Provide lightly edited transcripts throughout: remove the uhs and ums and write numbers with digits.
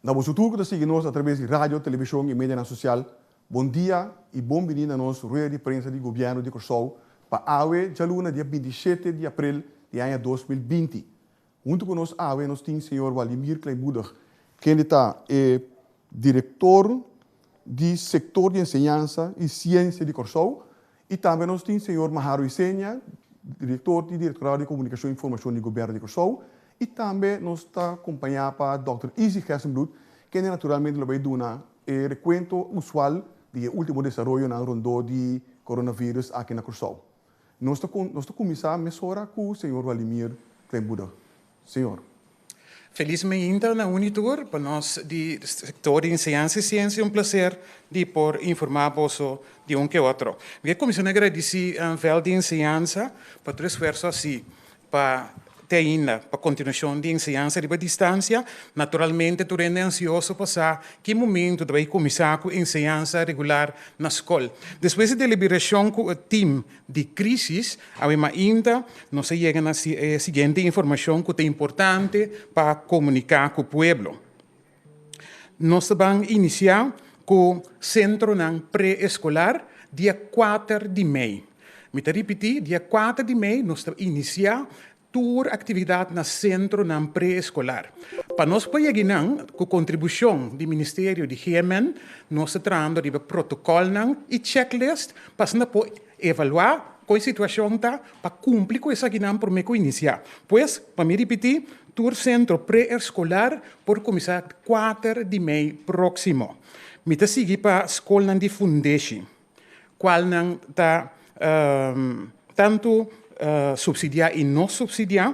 Na boso tur ku ta sigui nos atraves di radio, televishon i medianan sosial, bon dia i bon bini na nos rueda di prensa di Gobièrnu di Kòrsou pa awe djaluna dia 27 di aprel di aña 2020. Huntu ku nos awe nos tin señor Waldimir Kleinmoedig, kende ta e direktor di sektor di enseñansa i siensia di Kòrsou, i tambe nos tin señor Maharo Isenia, direktor di Direktorado di Komunikashon i Informashon di Gobièrnu di Kòrsou, i tambe nos ta kompañá pa dòkter Izzy Gerstenbluth, kende naturalmente lo bai duna e rekuento usual di e último desaroyonan rondó di coronavirus aki na Kòrsou. Nos ta nos ta kuminsá mesora ku señor Waldimir Kleinmoedig. Señor. Felis mainta na un i tur. Pa nos di sektor di enseñansa i siensia un plaser di por informá boso di un ke otro. Mi ke kuminsá na gradisí vèlt di enseñansa pa tur esfuerso hasí pa te ainda pa kontinuashon di enseñansa riba distansia. Naturalmente tur hende ansioso pa sa ki momentu ta bai kuminsá ku enseñansa regular na skol. Despues di deliberashon ku e tim di krísis, awe mainta nos a yega na e siguiente informashon ku ta importante pa komuniká ku pueblo. Nos ta ban inisiá ku sentronan pre-eskolar dia 4 di mei. Mi ta ripití, dia 4 di mei nos ta inisiá tur aktividat na sentronan pre-eskolar. Pa nos por yega einan, ku kontribushon di Ministerio di GMN, nos ta trahando riba protokòlnan i checklist pa asina por evaluá kon e situashon ta pa kumpli ku esakinan promé ku inisiá. Pues, pa mi ripití, tur sentro pre-eskolar por kuminsá 4 di mei próksimo. Mi ta sigui pa skolnan di fundeshi, kualnan ta tantu supsidiá i no supsidiá.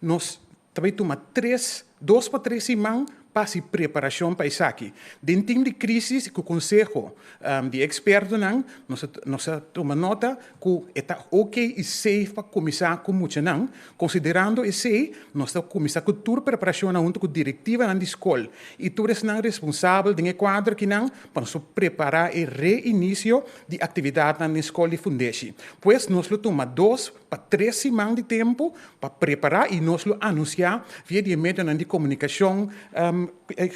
Nos ta bai tuma tres, dos pa tres siman pa hasi preparashon pa esaki. Den tim di krísis ku konseho di ekspertonan nos a nos a tuma nota ku e ta oke i safe pa kuminsá ku muchanan. Konsiderando esei nos ta kuminsá ku tur preparashonnan huntu ku direktivanan di skol i tur esnan responsabel den e kuadro akinan pa nos por prepará e reinisio di aktividatnan den skol di fundeshi. Pues nos lo tuma dos pa tres siman di tempu pa prepará i nos lo anunsiá via di e medionan di komunikashon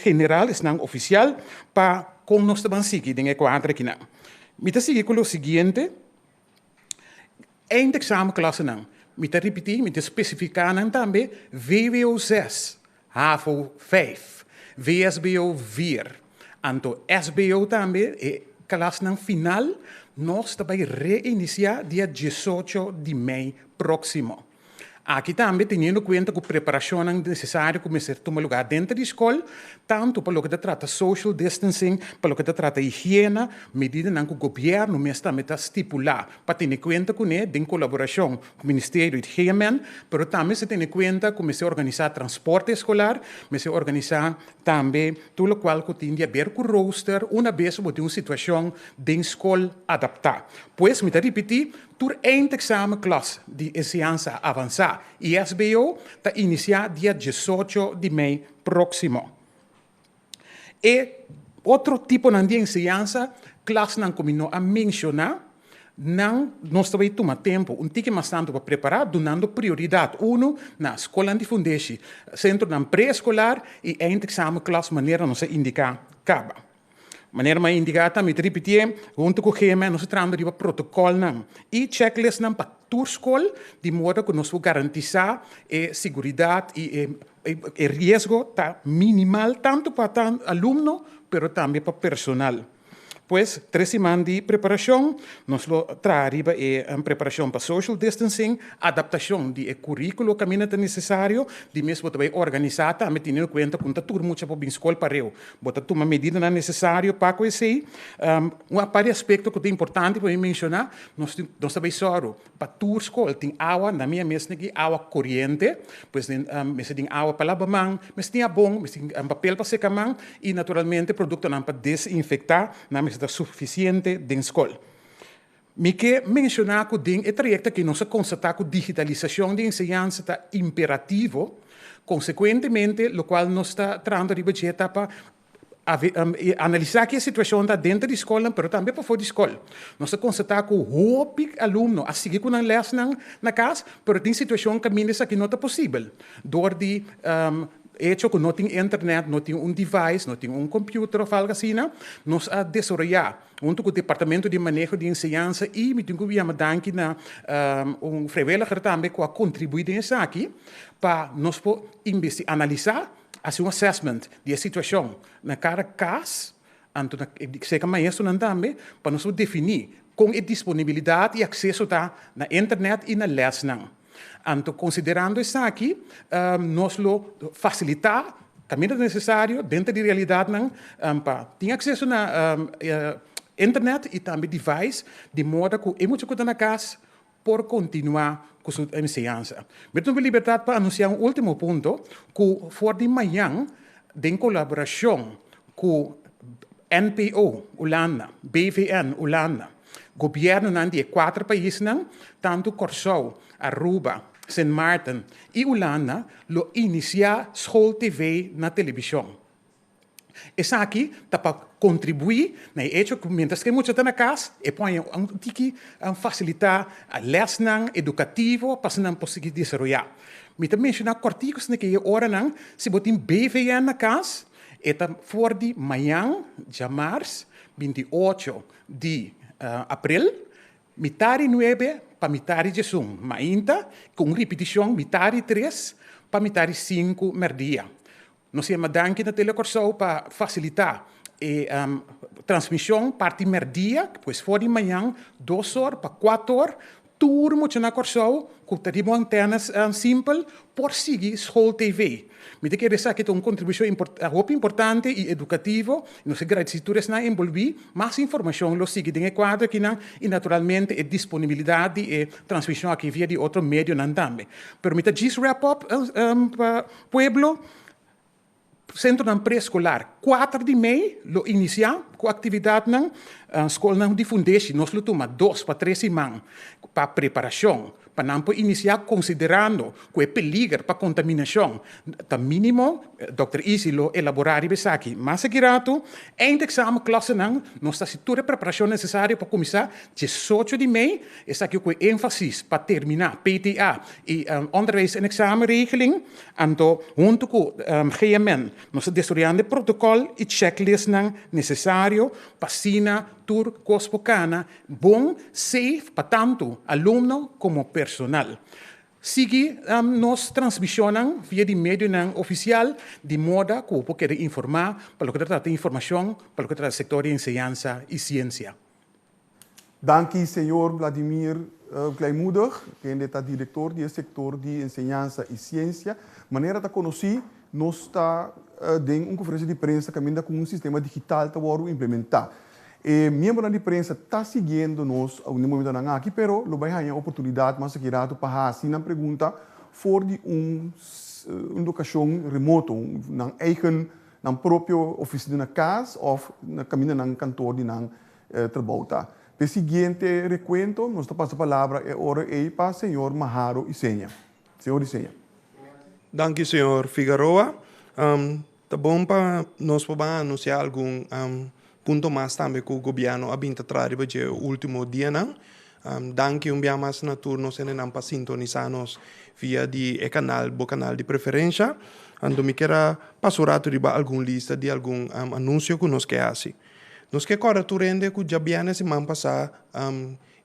general, esnan ofisial, pa kon nos ta ban sigui den e kuadro akinan. Mi ta sigui ku lo siguiente, Eindexamenklassenan, mi ta ripití, mi ta spesifiká nan tambe, vwo 6, havo 5, vsbo 4, anto sbo tambe, e klasnan final, nos ta bai reinisiá dia 18 di mei próksimo. Aki tambe teniendo kuenta ku preparashonnan nesesario ku mester tuma lugá denter di skol, tantu pa loke ta trata social distancing, pa loke ta trata higiena, medidanan ku gobièrnu mes tambe ta stipulá pa tene kuenta kuné den kolaborashon ku Ministerio di GMN, pero tambe mester tene kuenta ku mester organisá transporte eskolar, mester organisá tambe tur lokual ku tin di aber ku rooster una bes bo tin un situashon den skol adaptá. Pues mi ta ripití, Tur eindexamenklas di enseñansa avansá i SBO ta inisiá dia 18 di mei próksimo. E otro tiponan di enseñansa, klasnan ku mi no a menshoná, nan nos ta bai tuma tempu un tiki mas tantu pa prepará, dunando prioridat unu na skolnan di fundeshi, sentronan preeskolar i eindexamenklas manera nos a indiká kaba. Manera mi a indiká ta, mi ta ripitié, huntu ku GMN nos ta trahando riba protokòlnan i checklistnan pa tur skol, di moda ku nos por garantisá e siguridat i e riesgo ta minimal tantu pa alumno pero tambe pa personal. Pues, tres siman di preparashon, nos lo traha riba e preparashon pa social distancing, adaptashon di e kuríkulo kaminda ta nesesario, di mes bo ta bai organisá tambe teniendo kuenta ku no ta tur mucha por bin skol pareu. Bo ta tuma medidanan nesesario pa ku esei. Un apart di aspekto ku ta importante pa mi menshoná, nos tin nos ta bai sòru pa tur skol tin awa, na mi a mes aki awa koriente, pues den mester tin awa pa laba man, mester tin abon, mester tin papel pa seka man i naturalmente produktonan pa desinfektá nan mester ta sufisiente den skol. Mi ke menshoná ku den e trayekto aki nos a konstatá ku digitalisashon di enseñansa ta imperativo, konsekuentemente lokual nos ta trahando riba dje ta pa analisá ki e situashon ta denter di skolnan pero tambe pafó di skol. Nos a konstatá ku hopi alumno a sigui ku nan lèsnan na kas pero tin situashon kaminda esaki no ta posibel dor di. Hecho ku no tin internet, no tin un device, no tin un computer òf algu asina, nos a desaroyá huntu ku Departamento di Maneho di Enseñansa i mi tin ku yama danki na un vrijwilliger tambe ku a kontribuí den esaki pa nos por analisá, hasi un assessment di e situashon na kada kas, anto na serka maestronan tambe, pa nos por definí kon e disponibilidat i akseso ta na internet i na lèsnan. Anto konsiderando esaki, nos lo fasilitá kaminda ta nesesario denter di realidatnan pa tin akseso na internet i tambe device di moda ku e mucha ku ta na kas por kontinuá ku su enseñansa. Mi ta tuma libertat pa anunsiá un último punto ku for di mañan den kolaborashon ku NPO Hulanda, BVN Hulanda, gobièrnunan di e kuater paisnan, tantu Kòrsou, Aruba, Sint Maarten i Hulanda lo inisiá School TV na televishon. Esaki ta pa kontribuí na e echo ku miéntras ku e mucha ta na kas, e por haña un tiki fasilitá lèsnan edukativo pa asina nan por sigui desaroyá. Mi ta menshoná kòrtiku esaki e oranan, si bo tin BVN na kas, e ta for di mañan, djamars, 28 di aprel, mitar di nuebe pa mitar di diesun mainta, ku un ripitishon mitar di tres pa mitar di sinku mèrdia. Nos yama danki na Tele Kòrsou pa fasilitá e transmishon parti mèrdia, pues for di mañan 2 or pa 4 or, tur mucha na Kòrsou ku ta riba un antena simpel por sigui School TV. Mi ta kere esaki ta un kontribushon hopi importante i edukativo. Nos ta gradisí tur esnan enbolbí. Mas informashon lo sigui den e kuadro akinan i naturalmente e disponibilidat di e transmishon aki via di otro medionan tambe. Pero mi ta djis wrap up pa pueblo. Sentronan preeskolar, 4 di mei lo inisiá ku aktividatnan. Skolnan di fundeshi nos lo tuma 2 pa 3 siman pa preparashon, pa nan por inisiá konsiderando ku e peliger pa kontaminashon ta mínimo. Dr. Isi lo elaborá riba esaki mas aki ratu. Eindexamen klassenan, nos ta hasi tur e preparashon nesesario pa kuminsá 18 di mei, esaki ku énfasis pa terminá PTA i onderwijs en examenregeling. Anto huntu ku GMN nos ta desaroyando e protokòl i checklistnan nesesario pa asina tur kos por kana bon, safe pa tantu alumno komo personal. Sigui nos transmishonnan via di medionan ofisial di moda ku bo por keda informá pa loke ta trata informashon pa loke ta trata sektor di enseñansa i siensia. Danki, señor Vladimir Kleinmoedig, ku ta direktor di sektor di enseñansa i siensia. Manera ta konosí, nos ta den un konferensia di prensa kaminda ku un sistema digital ta implementá. E miembro di prensa ta siguiendo nos na momento aki, pero lo bai haña oportunidat mas aki ratu pa hasi nan pregunta for di un lokashon remoto, nan eigen, nan propio ofisina na kas òf na kaminda nan kantor di nan trabou ta. E siguiente rekuento, nos ta pasa palabra e ora ei pa señor Maharo Iseña. Señor Iseña. Danki, señor Figueroa. Ta bon pa nos por anunsiá algun punto mas tambe ku gobièrnu a bin ta traha e último dianan. Danki un bia mas na tur nos hendenan pa sintonisá nos via di e kanal, bo kanal di preferensia. Anto mi ke pasa ratu riba algun lista di algun anunsio ku nos ke hasi. Nos ke kòrda tur hende ku djabièrnè siman pasá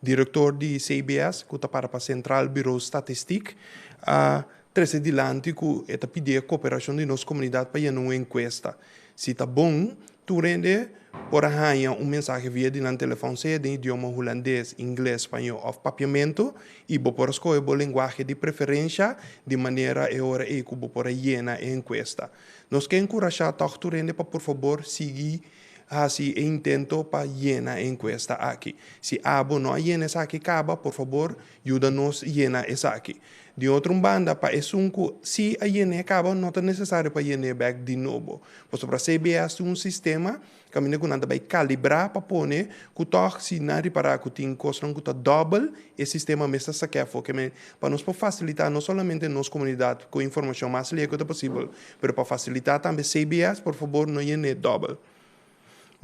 direktor di CBS, ku ta para pa Centraal Bureau Statistiek, a trese dilanti ku e ta pidi koperashon di nos komunidat pa yena un enkuesta. Si ta bon, tur hende por haña un mensahe via di nan telefòn, sea den idioma hulandes, ingles, spañó òf papiamentu, i bo por skohe bo lenguahe di preferensia di manera e ora ei ku bo por yena e enkuesta. Nos ke enkurashá tòg tur hende pa por fabor sigui hasi e intento pa yena e enkuesta aki. Si abo no a yena esaki kaba, por fabor, yuda nos yena esaki. Di otro banda, pa esun ku si a yena kaba, no ta nesesario pa yena bèk di nobo. Pasobra CBS un sistema kaminda ku nan ta bai kalibrá pa pone ku tòg si nan ripará ku tin kosnan ku ta dòbel, e sistema mes ta saka afó. Pa nos por fasilitá no solamente nos komunidat ku informashon mas lihé ku ta posibel, pero pa fasilitá tambe CBS, por fabor, no yena dòbel.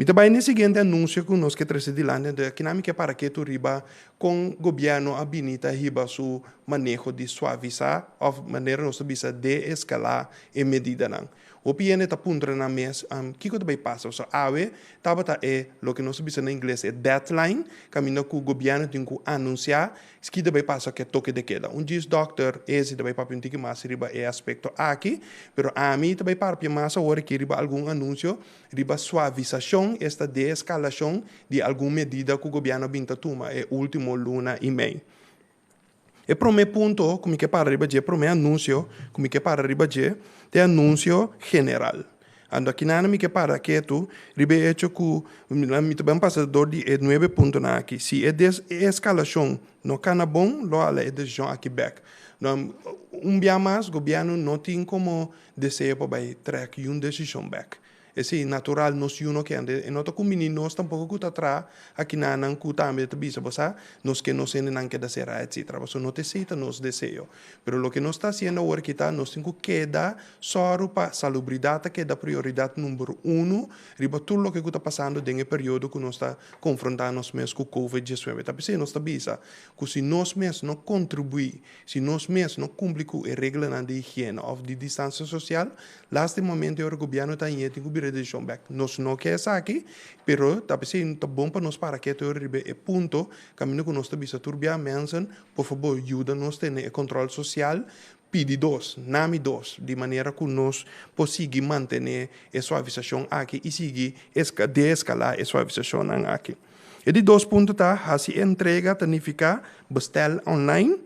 Mi ta bai na e siguiente anunsio ku nos ke trese dilanti, anto akinan mi ke para ketu riba kon gobièrnu a bini ta hiba su maneho di suavisá òf manera nos ta bisa deeskalá e medidanan. Hopi hende ta puntra nan mes, Kiko ta bai pasa? Pasobra awe tabata e loke nos ta bisa na ingles e deadline kaminda ku gobièrnu tin ku anunsiá ki ta bai pasa ku e toke de keda. Un djis dòkter Ezi ta bai papia un tiki mas riba e aspekto aki, pero ami ta bai papia mas awor aki riba algun anunsio riba suavisashon, esta deeskalashon di algun medida ku gobièrnu a bin ta tuma e último luna i mei. E promé punto ku mi ke para riba dje, e promé anunsio ku mi ke para riba dje, ta e anunsio general. Anto akinan mi ke para ketu riba e echo ku mi ta ben pasa dor di e nuebe puntonan aki. Si e deseskalashon no kana bon, lo hala e desishon aki bèk. Un bia mas, gobièrnu no tin komo deseo pa bai trèk yun desishon bèk. Esei natural nos yu no ke ante e no ta kumbini nos tampoko ku ta traha akinanan ku tambe ta bisa bo sa nos ke nos hendenan keda sera etcetera pasobra no ta esei ta nos deseo pero loke nos ta hasiendo awor aki ta nos tin ku keda sòru pa salubridat ta keda prioridat number uno riba tur loke ku ta pasando den e periodo ku nos ta konfronta nos mes ku covid diesnuebe ta p'esei nos ta bisa ku si nos mes no kontribuí si nos mes no kumpli ku e reglanan di higiena òf di distansia sosial Lastimamente ora gobierno ta hañ'é tin ku bira e desishon bèk. Nos no ke esaki, pero ta p'esei ta bon pa nos para ketu ora riba e punto kaminda ku nos ta bisa tur bia mensen, por fabor yuda nos tene e kòntròl sosial, pidi dos, nami dos, di manera ku nos por sigui mantené e suavisashon aki i sigui deeskalá e suavisashonnan aki. E di dos punto ta hasi e entrega ta nifiká bestèl online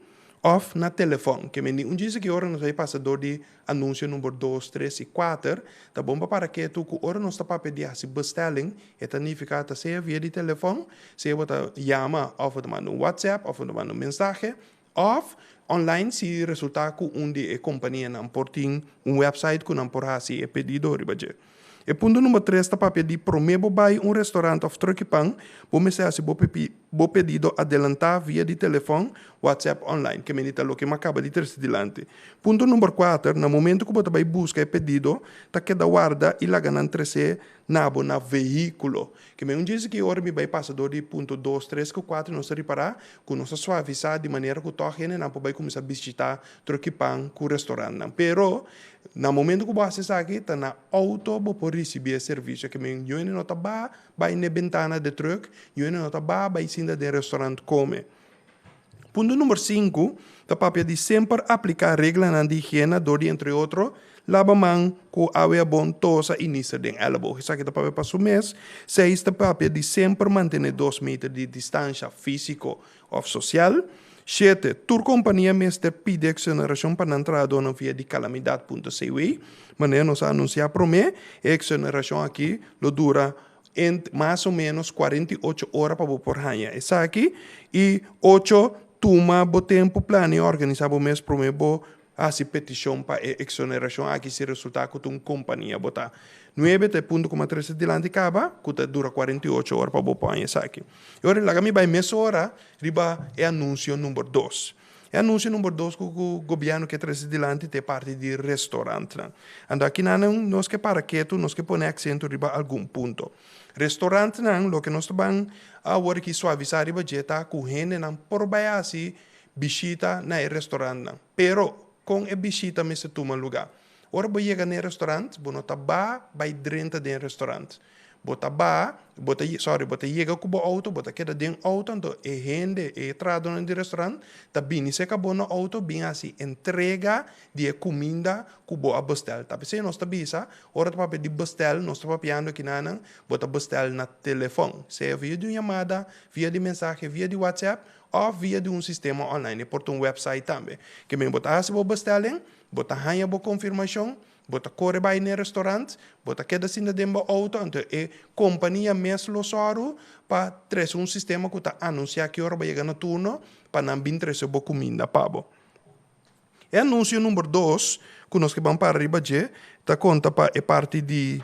òf na telefòn. Ke men di un djis aki ora nos a pasa dor di Anunsio number dos, tres i kuater, Ta bon pa para ketu ku ora nos ta papia di hasi bestelling, e ta nifiká ta sea via di telefòn, sea bo ta yama òf bo ta manda un whatsapp òf bo ta manda un mensahe, òf online si resultá ku un di e kompanianan por tin un wèpsait ku nan por hasi e pedido riba dje. E punto number tres ta papia di promé bo bai un restaurant òf truck pan, bo mester hasi bo bo pedido adelantá via di telefòn, WhatsApp online. Ke meni ta loke m'a kaba di trese dilanti. Punto number kuater, na momento ku bo ta bai buska e pedido, ta keda warda i laga nan tres'é na bo na vehíkulo. Ke men un djis aki ora mi bai pasa dor di punto dos, tres ku kuater nos ta ripará ku nos a suavisá di manera ku tòg hendenan por bai kuminsá bishitá truck pan ku restaurantnan. Pero Na momento ku bo hasi esaki, ta na outo bo por risibí e servisio. Ke men yu hende no ta ba bai n'e bentana de trùk, yu hende no ta ba bai sinta den restaurant kome. Punto number sinku ta papia di semper apliká reglanan di higiena dor di entre otro laba man ku awe abon, tosa i nister den èleboog. Esaki ta papia pa su mes. Seis ta papia di semper mantené dos meter di distansha físiko òf sosial. Shete, Tur kompania mester pidi eksonerashon pa nan trahadónan via di Kalamidat punto cw. Manera nos a anunsiá promé, e eksonerashon aki lo dura ent mas o ménos 48 ora pa bo por haña esaki. I ocho, Tuma bo tempu plania i organisá bo mes promé bo Hasi petishon pa e eksonerashon aki si resultá ku ta un kompania bo ta. Nuebe ta e punto ku mi a trese dilanti kaba, ku ta dura 48 ora pa bo por haña esaki. E ora laga mi bai mesora riba e anunsio number dos. E anunsio number dos ku ku gobièrnu ke trese dilanti ta e parti di restorantnan. Anto akinan nos ke para ketu, nos ke pone aksento riba algun punto. Restorantnan, loke nos ta ban awor aki suavisá riba dje ta ku hendenan por bai hasi Bishita na e restorantnan. Pero, kon e bishita mester tuma lugá? Ora bo yega na e restorant, bo no ta ba bai drenta den e restorant. Bo ta ba, bo ta, sorry, bo ta yega ku bo outo, bo ta keda den outo, anto e hende, e tradonan di restorant ta bini serka bo na outo bin hasi entrega di e kuminda ku bo a bestèl. Ta p'esei nos ta bisa, ora ta papia di bestèl, nos ta papiando kinanan, bo ta bestèl na telefòn, sea via di un yamada, via di mensahe, via di WhatsApp, Òf via di un sistema online, e por ta un wèpsait tambe. Ke men bo ta hasi bo bestelling, bo ta haña bo konfirmashon, bo ta kore bai n'e restorant, bo ta keda sinta den bo outo, anto e kompania mes lo sòru pa trese un sistema ku ta anunsiá ki ora bo yega na turno pa nan bin trese bo kuminda pa bo. E anunsio number dos ku nos ke ban para riba dje ta konta pa e parti di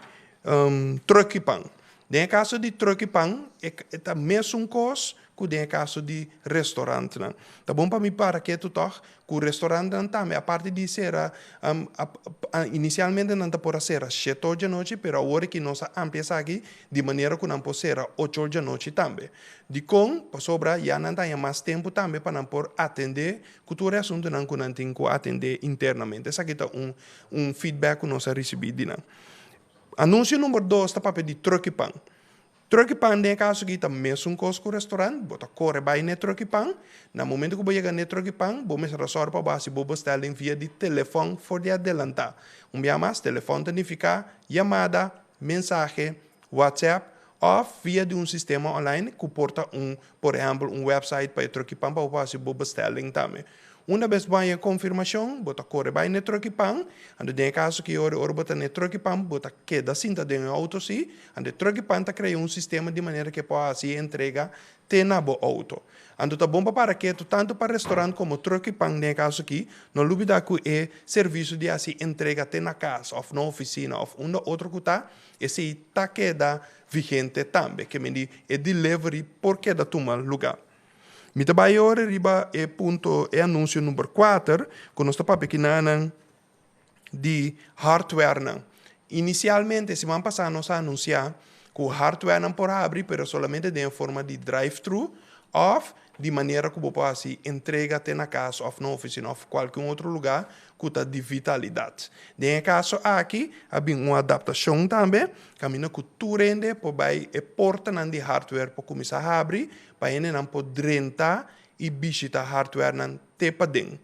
trùk i pan. Den e kaso di trùk i pan e ta mesun kos. ku den e kaso di restorantnan. Ta bon pa mi para ketu tòg ku restorantnan tambe aparte di sera inisialmente nan ta por a sera shete or djanochi pero awor aki nos a amplia esaki di manera ku nan por sera ocho or djanochi tambe. Dikon? Pasobra ya nan ta haña mas tempu tambe pa nan por atendé ku tur e asuntunan ku nan tin ku atendé internamente. Esaki ta un un feedback ku nos a risibí di nan. Anunsio number dos ta papia di truck i pan. Truck i pan den e kaso aki ta mesun kos ku restaurant, bo ta kore bai n'e truck i pan, na momento ku bo yega n'e truck i pan, bo mester a sòru pa bo hasi bo bestelling via di telefòn for di adelantá. Un bia mas, telefòn ta nifiká yamada, mensahe, WhatsApp òf via di un sistema online ku por ta un, por ehèmpel, un wèpsait pa e truck i pan pa bo por hasi bo bestelling tambe. Una bes bo haña e konfirmashon, bo ta kore bai n'e tròk i pan. Anto den e kaso ki ora ora bo ta n'e tròk i pan, bo ta keda sinta den e outo si. Anto e tròk i pan ta krea un sistema di manera ku e por hasi e entrega te na bo outo. Anto ta bon pa para ketu tantu pa restorant komo tròk i pan den e kaso aki. No lubida ku e servisio di hasi entrega te na kas òf na ofisina òf unda otro ku ta, esei ta keda vigente tambe. Ke mindi e delivery por keda tuma lugá. Mi ta bai ora riba e punto, e anunsio number kuater, ku nos ta papia kinanan di hardwarenan. Inisialmente, siman pasá nos a anunsiá ku hardwarenan por habri, pero solamente den e forma di drive-thru òf di manera ku bo por hasi entrega te na kas òf na ofisina òf kualke un otro lugá ku ta di vitalidat. Den e kaso aki a bin un adaptashon tambe, kaminda ku tur hende por bai e portanan di hardware por kuminsá habri pa hendenan por drenta i bishita hardwarenan te paden.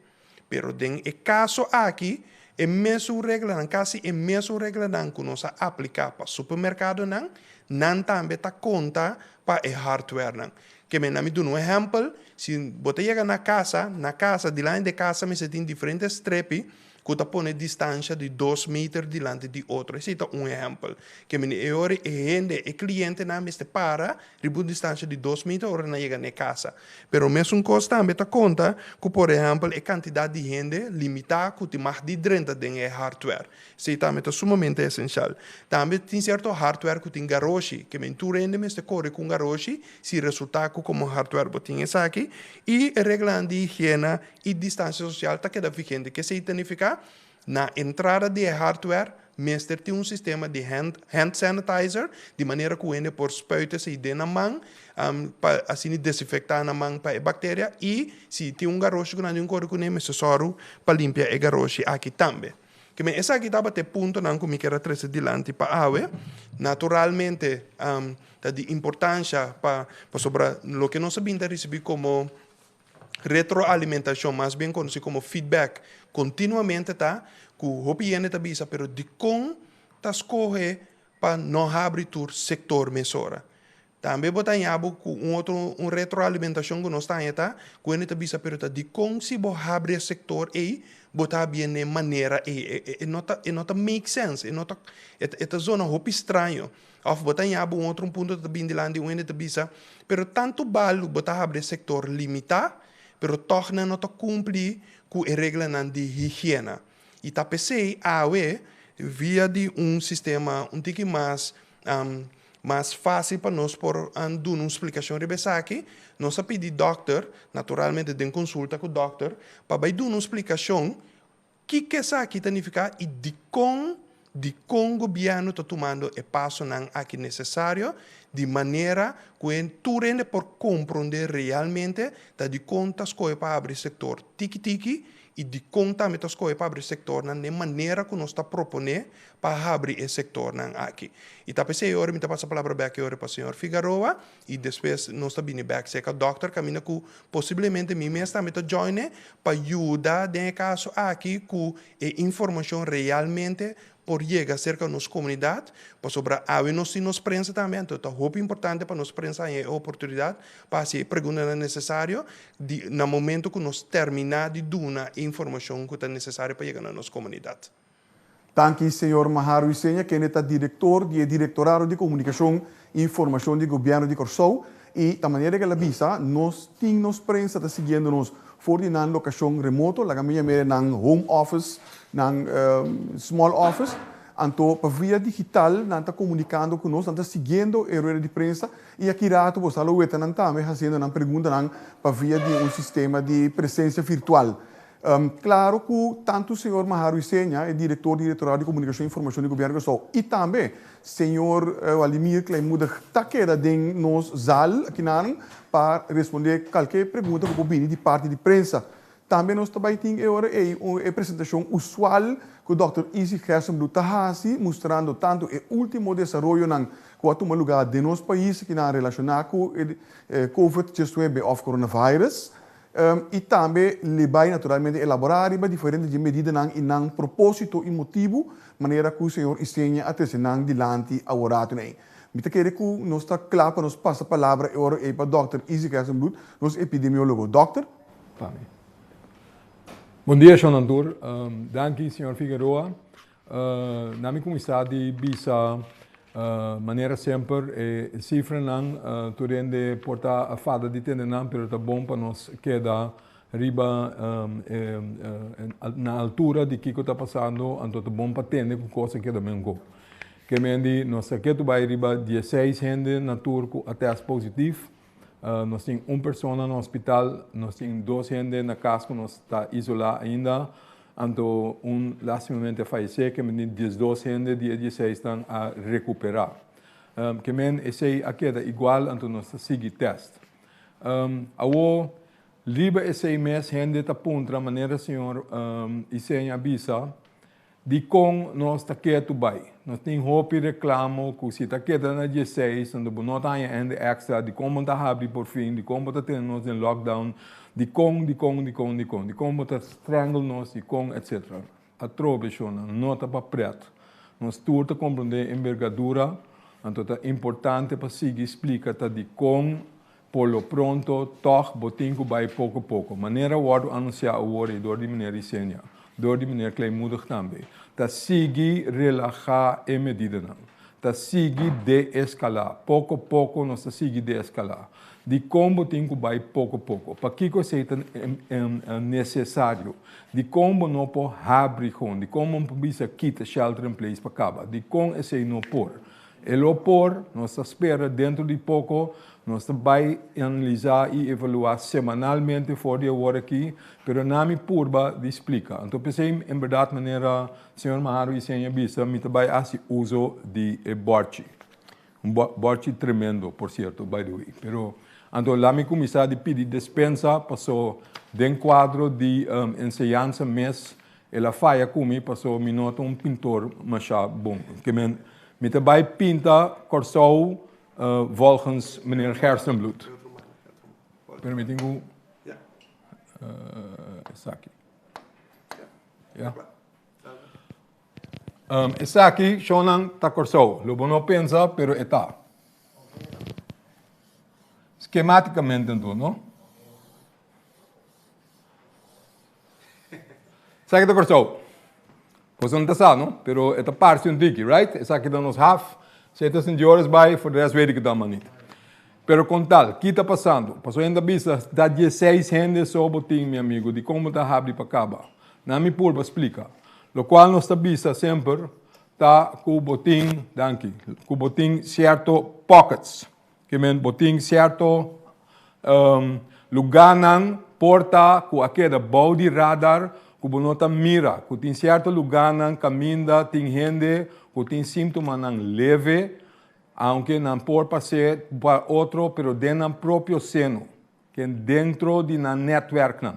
Pero den e kaso aki e mesun reglanan, kasi e mesun reglanan ku nos a apliká pa supermerkadonan, nan tambe ta konta pa e hardwarenan. Ke men, na mi duna un ehèmpel, si bo ta yega na kasa, na kasa, dilanti di e kasa mester tin diferente strepi ku ta pone distansha di dos meter dilanti di otro. Esei ta un ehèmpel. Ke men e ora e hende, e klientenan mester para riba un distansha di dos meter ora nan yega na e kasa. Pero mesun kos tambe ta konta ku por ehèmpel e kantidat di hende limitá ku tin mag di drenta den e hardware. Esei tambe ta sumamente esenshal. Tambe tin sierto hardware ku tin garoshi, ke men tur hende mester kore ku un garoshi si resultá ku komo hardware bo tin esaki. I e reglanan di higiena i distansia sosial ta keda vigente. Ke esei ta nifiká? Na entrada di e hardware mester tin un sistema di hand hand sanitizer di manera ku hende por spuit esei den nan man pa asina desinfektá nan man pa e bakteria i si tin un garoshi ku nan tin kore kuné mester sòru pa limpia e garoshi aki tambe. Ke men esaki tabata e puntonan ku mi kier a trese dilanti pa awe. Naturalmente ta di importansha pa pasobra loke nos a bin ta risibí komo retroalimentashon, mas bien konosí komo feedback, kontinuamente ta ku hopi hende ta bisa pero dikon ta skohe pa no habri tur sektor mesora. Tambe bo ta haña bo ku un otro un retroalimentashon ku nos ta haña ta ku hende ta bisa pero ta dikon si bo habri e sektor ei bo ta habié n'e manera ei e e no ta e no ta make sense e no ta e ta zona hopi straño òf bo ta haña bo un otro un punto ta bin dilanti un hende ta bisa pero tantu balu bo ta habri e sektor limitá pero tòg nan no ta kumpli ku e reglanan di higiena i ta p'esei awe via di un sistema un tiki mas Mas fásil pa nos por duna un splikashon riba esaki, nos a pidi dòkter, naturalmente den konsulta ku dòkter, pa bai duna un splikashon kiko esaki ta nifiká i dikon dikon gobièrnu ta tumando e pasonan aki nesesario di manera ku e tur hende por komprondé realmente ta dikon ta skohe pa habri sektor tiki tiki i dikon tambe ta skohe pa habri sektornan den manera ku nos ta proponé pa habri e sektornan aki. I ta p'esei ora mi ta pasa palabra bek e ora pa señor Figaroa i despues nos ta bini bek serka dòkter kaminda ku posiblemente mi mes tambe ta join e pa yuda den e kaso aki ku e informashon realmente por yega serka nos komunidat pasobra awe nos tin nos prensa tambe anto ta hopi importante pa nos prensa haña e oportunidat pa hasi e preguntanan nesesario di na momento ku nos terminá di duna e informashon ku ta nesesario pa yega na nos komunidat. Danki señor Mahar Ruiseña kende ta director di e Directorado di Comunicacion y Informacion di Gobierno di Corsou y ta manera ke el a bisa nos tin nos prensa ta siguiendo nos for di nan locacion remoto laga mi yam'e nan home office nan small office. Anto pa via digital nan ta komunikando ku nos, nan ta siguiendo e rueda di prensa i aki rato bo sa lo weta nan tambe hasiendo nan preguntanan pa via di un sistema di presensia virtual. Klaro ku tantu señor Maharu Isenia, e direktor di Direktorado di Komunikashon i Informashon di Gobièrnu di Kòrsou i tambe señor Waldimir Kleinmoedig ta keda den nos zal akinan pa respondé kalke pregunta ku por bini di parti di prensa. Tambe nos ta bai tin e ora ei un e presentashon usual ku dòkter Izzy Gerstenbluth ta hasi mustrando tantu e último desaroyonan ku a tuma lugá den nos pais kinan relashoná ku e Covid diesnuebe òf coronavirus i tambe le bai naturalmente elaborá riba diferente dje medidanan i nan propósito i motibu manera ku señor Isenia a trese nan dilanti aworatu ei. Mi ta kere ku nos ta kla pa nos pasa palabra e ora ei pa dòkter Izzy Gerstenbluth, nos epidemiólogo. Dòkter. Pa mi. Bon dia shonnan tur. Danki señor Figueroa. Na mi kuminsá di bisa manera semper e sifranan tur hende por ta a fada di tende nan pero ta bon pa nos keda riba na altura di kiko ta pasando anto ta bon pa tende ku kos a keda menko. Ke men di nos ta ketu bai riba dieseis hende na tur ku a tèst positif. Nos tin un persona na hospital, nos tin dos hende na cas cu nos ta isola ainda, anto un lastimamente a fayece, ke men tin diesdos hende di e dieseis nan a recupera. Ke men esey a keda igual, anto nos ta sigui test. Awo, riba esey mes hende ta puntra manera señor Isenia a bisa, Dikon nos ta ketu bai? Nos tin hopi reklamo ku si ta keda na dieseis, anto bo no ta haña hende èkstra, dikon bo ta habri por fin, dikon bo ta tene nos den lockdown, dikon, dikon, dikon, dikon, dikon bo ta strangle nos, dikon, etcetera. Atrobe shonnan, no ta pa prèt. Nos tur ta komprondé embergadura, anto ta importante pa sigui splika ta dikon por lo pronto tòg bo tin ku bai poko poko, manera wòrdu anunsiá awor ei dor di Meneer Isenia, dor di Meneer Kleinmoedig tambe, ta sigui relahá e medidanan, ta sigui deeskalá, poko poko nos ta sigui deeskalá. Dikon bo tin ku bai poko poko? Pakiko esei ta nesesario? Dikon bo no por habri kon? Dikon bo no por bisa kita shelter in place pa kaba? Dikon esei no por? E lo por, nos ta spera dentro di poko, nos ta bai analisá i evaluá semanalmente for di awor aki, pero na mi purba di splika. Anto p'esei en bèrdat manera señor Maharo Isenia bisa, mi ta bai hasi uso di e bòrchi. Un bòrchi tremendo, por sierto, by the way. Pero anto la mi kuminsá di pidi despensa paso den kuadro di enseñansa mes El a faya ku mi paso mi no ta un pintor masha bon. Ke men, mi ta bai pinta Kòrsou volgens meneer Gerstenbluth. Pero mi tin ku esaki. Ya. Esaki, shownan, ta Kòrsou. Lo bo no pensa, pero e ta. Skematikamente anto, no? Esaki ta Kòrsou. Boso no ta sa, no? Pero e ta parse un tiki, right? Esaki ta nos haf. Si e ta Sint Joris bai, for de rest weet ik het allemaal niet. Pero kon tal, ki ta pasando? Pasobra hende ta bisa, ta dieseis hende so bo tin, mi amigo, dikon bo ta habri pa kaba? Na mi purba splika. Lokual nos ta bisa semper ta ku bo tin, danki, ku bo tin sierto pockets. Ke men bo tin sierto lugánan por ta ku a keda bou di radar ku bo no ta mira, ku tin sierto lugánan kaminda tin hende ku tin síntomanan leve, aunke nan por pas'é pa otro pero den nan propio seno, ken dentro di nan nètwèrknan.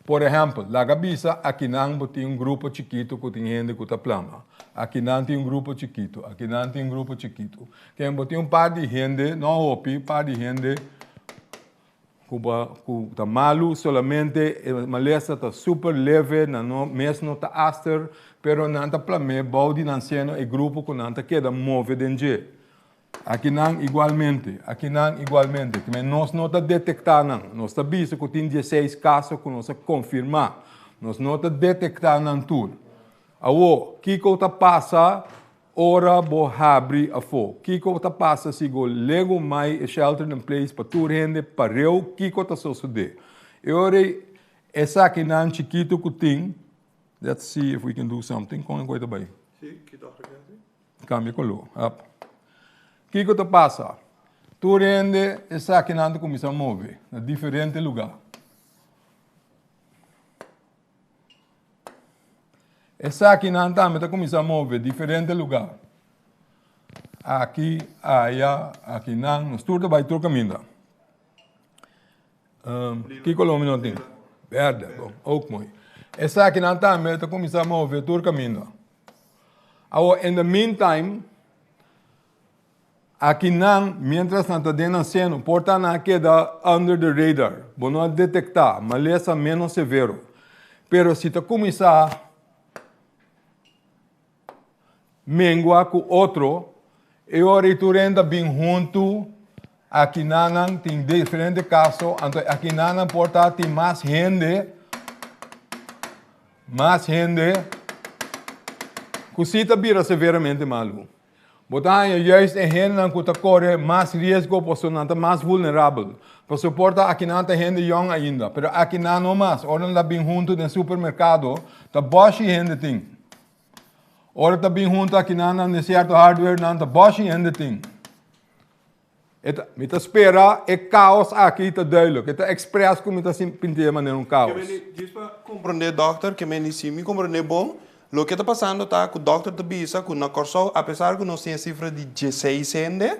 Por ehèmpel, laga bisa akinan bo tin un grupo chikitu ku tin hende ku ta plama. Akinan tin un grupo chikitu, akinan tin un grupo chikitu. Ken bo tin un par di hende, no hopi, un par di hende ku bo ku ta malu, solamente e malesa ta super leve, nan no mes no ta aster, pero nan ta plam'é bou di nan seno e grupo ku nan ta keda move den dje. Akinan igualmente, akinan igualmente. Kmen nos no ta detektá nan. Nos ta bisa ku tin dieseis kaso ku nos a konfirmá. Nos no ta detektá nan tur. Awor, kiko ta pasa ora bo habri afó? Kiko ta pasa si bo legu mai e shelter in place pa tur hende pareu? Kiko ta sosodé? E ora ei, esakinan chikitu ku tin, let's see if we can do something, kon e koi ta bai? Sí, ki dòkter ke hasi? Kambia koló. Hap. Kiko ta pasa? Tur hende esakinan ta kuminsá move na diferente lugá. Esakinan tambe ta kuminsá move diferente lugá. Aki, aya, akinan, nos tur ta bai tur kaminda. Ki koló mi no tin? Berde, bon, ook mooi. Esakinan tambe ta kuminsá move tur kaminda. Awor, in the meantime, akinan, mientras nan ta den nan seno, por ta nan a keda under the radar. Bo no a detektá malesa ménos severo. Pero si ta kuminsá mengua ku otro, e ora ei tur hende ta bin huntu, akinan nan tin diferente kaso, anto akinan nan por ta tin mas hende, mas hende ku si ta bira severamente malu. Bo ta haña juist e hendenan ku ta kore mas riesgo pasobra nan ta mas vulnerabel. Pasobra por ta akinan ta hende yòn ainda, pero akinan no mas. Ora nan ta bin huntu den supermerkado, ta bòshi hende tin. Ora ta bin huntu akinan nan den sierto hardware nan ta bòshi hende tin. E ta, mi ta spera e kaos aki ta duidelijk. E ta expres ku mi ta sinti manera un kaos. Ke meni, djis pa komprondé dòkter, ke meni si mi komprondé bon, loke ta pasando ta ku dòkter ta bisa ku na Kòrsou apesar ku nos tin e sifra di dieseis hende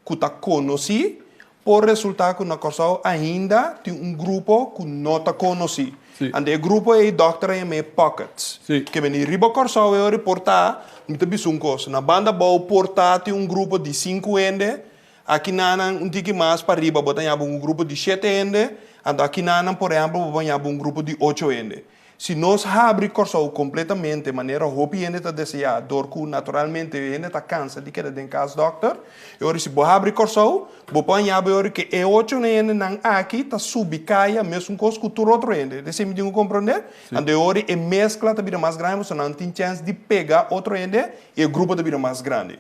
ku ta konosí, por resultá ku na Kòrsou ainda tin un grupo ku no ta konosí. Anto e grupo ei dòkter a yam'é pockets. Ke meni riba Kòrsou e ora por ta, mi ta bisa un kos, na banda abou por ta tin un grupo di sinku hende, aki nanan un tiki mas pa riba bo ta yaba un grupo di shete hende, anto aki nanan por ehèmpel bo por yaba un grupo di ocho hende. Si nos habri Kòrsou kompletamente manera hopi hende ta deseá dor ku naturalmente hende ta kansa di keda den kas dòkter, e ora si bo habri Kòrsou bo por haña bo e ora ku e ocho hendenan aki ta subi kaya mesun kos ku tur otro hende. Esei mi tin ku komprondé? Anto e ora e meskla ta bira mas grandi pasobra nan tin chèns di pega otro hende i e grupo ta bira mas grandi.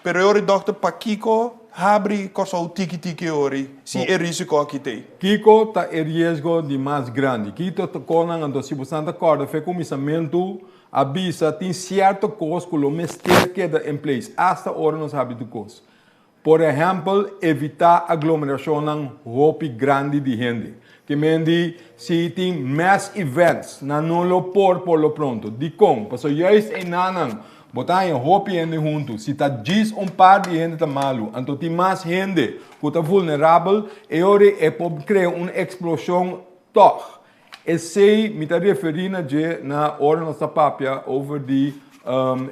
Pero e ora dòkter pakiko habri Kòrsou tiki tiki e ora si e risiko aki t'ei? Kiko ta e riesgo di mas grandi? Kiko ta konan anto si bosan ta kòrda fe kuminsamentu a bisa tin sierto kos ku lo mester keda en place asta ora nos habri tur kos. Por ehèmpel evitá aglomerashonnan hopi grandi di hende. Ke men di si tin mass events nan no lo por por lo pronto. Dikon? Pasobra juist einanan Bo ta haña hopi hende huntu. Si ta djis un par di hende ta malu, anto tin mas hende ku ta vulnerabel, e ora e por krea un eksploshon tòg. Esei mi ta referí na dje na ora nos ta papia over di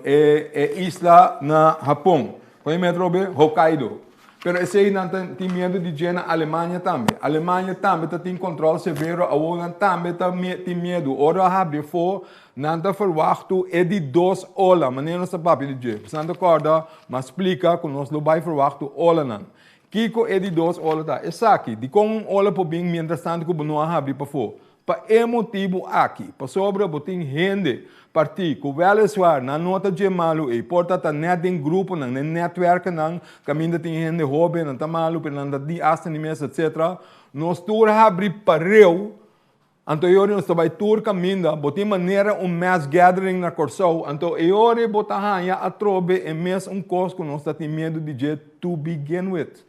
e e isla na Hapon. Kon e mester obe? Hokkaido. Pero esei nan ta tin miedu di dje na Alemania tambe. Alemania tambe ta tin control severo, awor nan tambe ta tin miedu. Ora a habri afó, nan ta verwachtu e di dos ola, manera nos ta papia di dje. Nan ta corda, m'a splica cu nos lo bai verwachtu olanan. Kico e di dos ola ta? Esaki, dicon un ola por bin mientras tanto cu bo no a habri pafó? Pa e motibu aki, pasobra bo tin hende partí ku wèliswaar nan no ta dje malu ei, por ta ta nèt den gruponan, den nètwèrkenan kaminda tin hende hóben, nan ta malu pero nan ta di asta ni mes etsetera, nos tur habri pareu, anto e ora nos ta bai tur kaminda, bo tin manera un mass gathering na Kòrsou, anto e ora bo ta haña atrobe e mes un kos ku nos ta tin miedu di dje to begin with.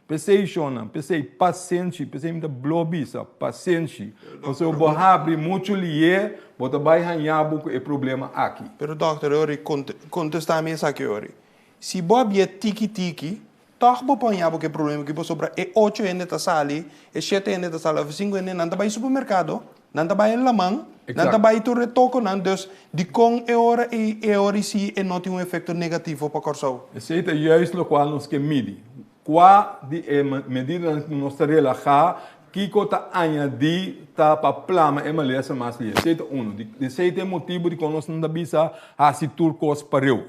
P'esei, shonnan, p'esei, pasenshi, p'esei mi ta blo bisa, pasenshi. Pasobra bo habri muchu lié, bo ta bai haña bo ku e problema aki. Pero dòkter, ori, kontestá mi esaki ori. Si bo a bia tiki tiki, tòg bo por haña bo ku e problema aki pasobra e ocho hende ta sali, e shete hende ta sali òf e sinku hende, nan ta bai supermerkado, nan ta bai e laman, nan ta bai tur e tokonan, dus dikon e ora ei e ori si e no tin un efekto negativo pa Kòrsou? Esei ta juist lokual nos ke midi. Kua di e medidanan ku nos ta relahá, kiko ta añadí ta pa plama e malesa mas lihé? Esei ta unu. Esei ta e motibu dikon nos no ta bisa hasi tur kos pareu.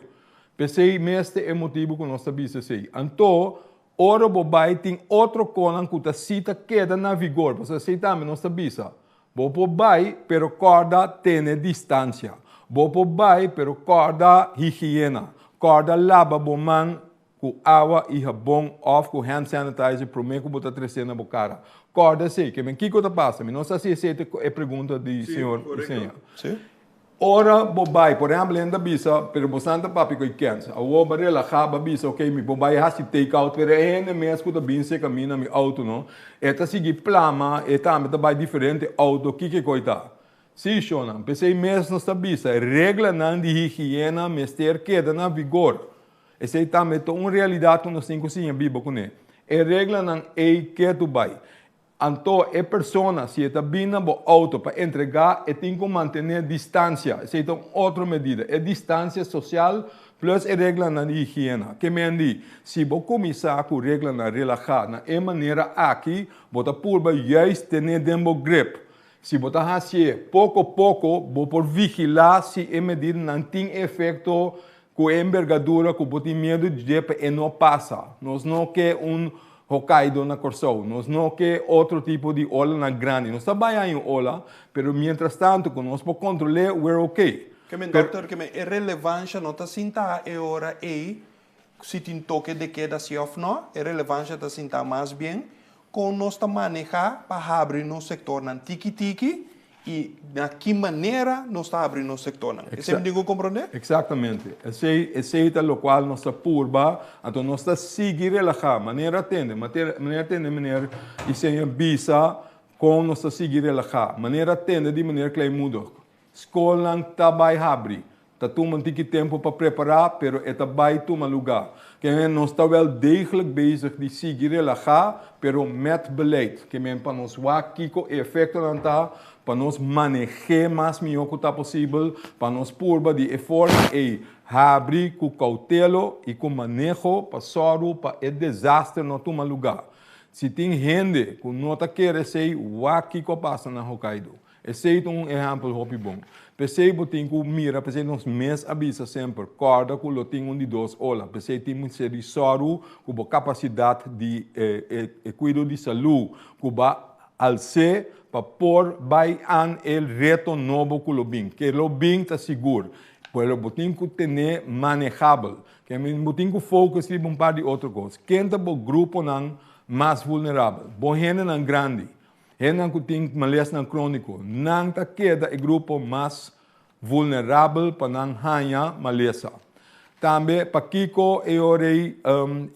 P'esei mes ta e motibu ku nos ta bisa esei. Anto, ora bo bai tin otro konan ku ta si ta keda na vigor, pasobra esei tambe nos ta bisa. Bo por bai, pero kòrda tene distansia. Bo por bai, pero kòrda higiena. Kòrda laba bo man ku awa i habon òf ku hand sanitizer promé ku bo ta tresé na bo kara. Kòrda esei, ke men kiko ta pasa? Mi no sa si esei ta e pregunta di señor Iseña. Ora bo bai, por ehempel hende ta bisa, pero bosan ta papia ku e kens. Awor bo relahá, bo bisa, ok, mi por bai hasi take out, pero e hende mes ku ta bin serka mi na mi auto no, e ta sigui plama, e tambe ta bai diferente auto, kiko e koi ta? Sí, shonnan, p'esei mes nos ta bisa, reglanan di higiena mester keda na vigor. Esei tambe ta un realidat ku nos tin ku siña biba kuné. E reglanan ei ketu bai. Anto e persona si e ta bin na bo auto pa entregá e tin ku mantené distansia. Esei ta un otro medida. E distansia sosial plus e reglanan di higiena. Ke men di, si bo kuminsá ku reglanan relahá na e manera aki, bo ta purba juist tené den bo grip. Si bo ta hasié poko poko, bo por vigilá si e medidanan tin efekto ku e embergadura ku bo tin miedu di dje pa e no pasa. Nos no ke un Hokkaido na Kòrsou. Nos no ke otro tipo di olanan grandi. Nos ta bai haña un ola, pero mientras tanto ku nos por kontrol'é, we're okay. Ke men dòkter, ke men e relevansha no ta sinta e ora ei si tin toke de keda si òf no, e relevansha ta sinta mas bien kon nos ta manehá pa habri nos sektornan tiki tiki i na ki manera nos ta habri nos sektornan. Esei mi tin ku komprondé? Eksaktamente. Esei, esei ta lokual nos ta purba, anto nos ta sigui relahá. Manera tende, manera tende meneer Isenia bisa kon nos ta sigui relahá. Manera tende di meneer Kleinmoedig. Skolnan ta bai habri. Ta tuma un tiki tempu pa prepará, pero e ta bai tuma lugá. Ke men nos ta wel degelijk bezig di sigui relahá, pero met beleid. Ke men pa nos wak kiko e efektonan ta, pa nos maneh'é mas mihó ku ta posibel, pa nos purba di e forma ei habri ku koutelo i ku maneho pa sòru pa e desaster no tuma lugá. Si tin hende ku no ta kere esei, wak kiko a pasa na Hokkaido. Esei ta un ehèmpel hopi bon. P'esei bo tin ku mira, p'esei nos mes a bisa semper, kòrda ku lo tin un di dos ola. P'esei tin mester di sòru ku bo kapasidat di e kuido di salú ku bo a als'é pa por bai an e reto nobo ku lo bin. Ke lo bin ta sigur, pero bo tin ku ten'é manehabel. Ke bo tin ku focus riba un par di otro kos. Ken ta bo gruponan mas vulnerabel? Bo hendenan grandi. Hendenan ku tin malesnan króniko, nan ta keda e grupo mas vulnerabel pa nan haña malesa. Tambe pakiko e ora ei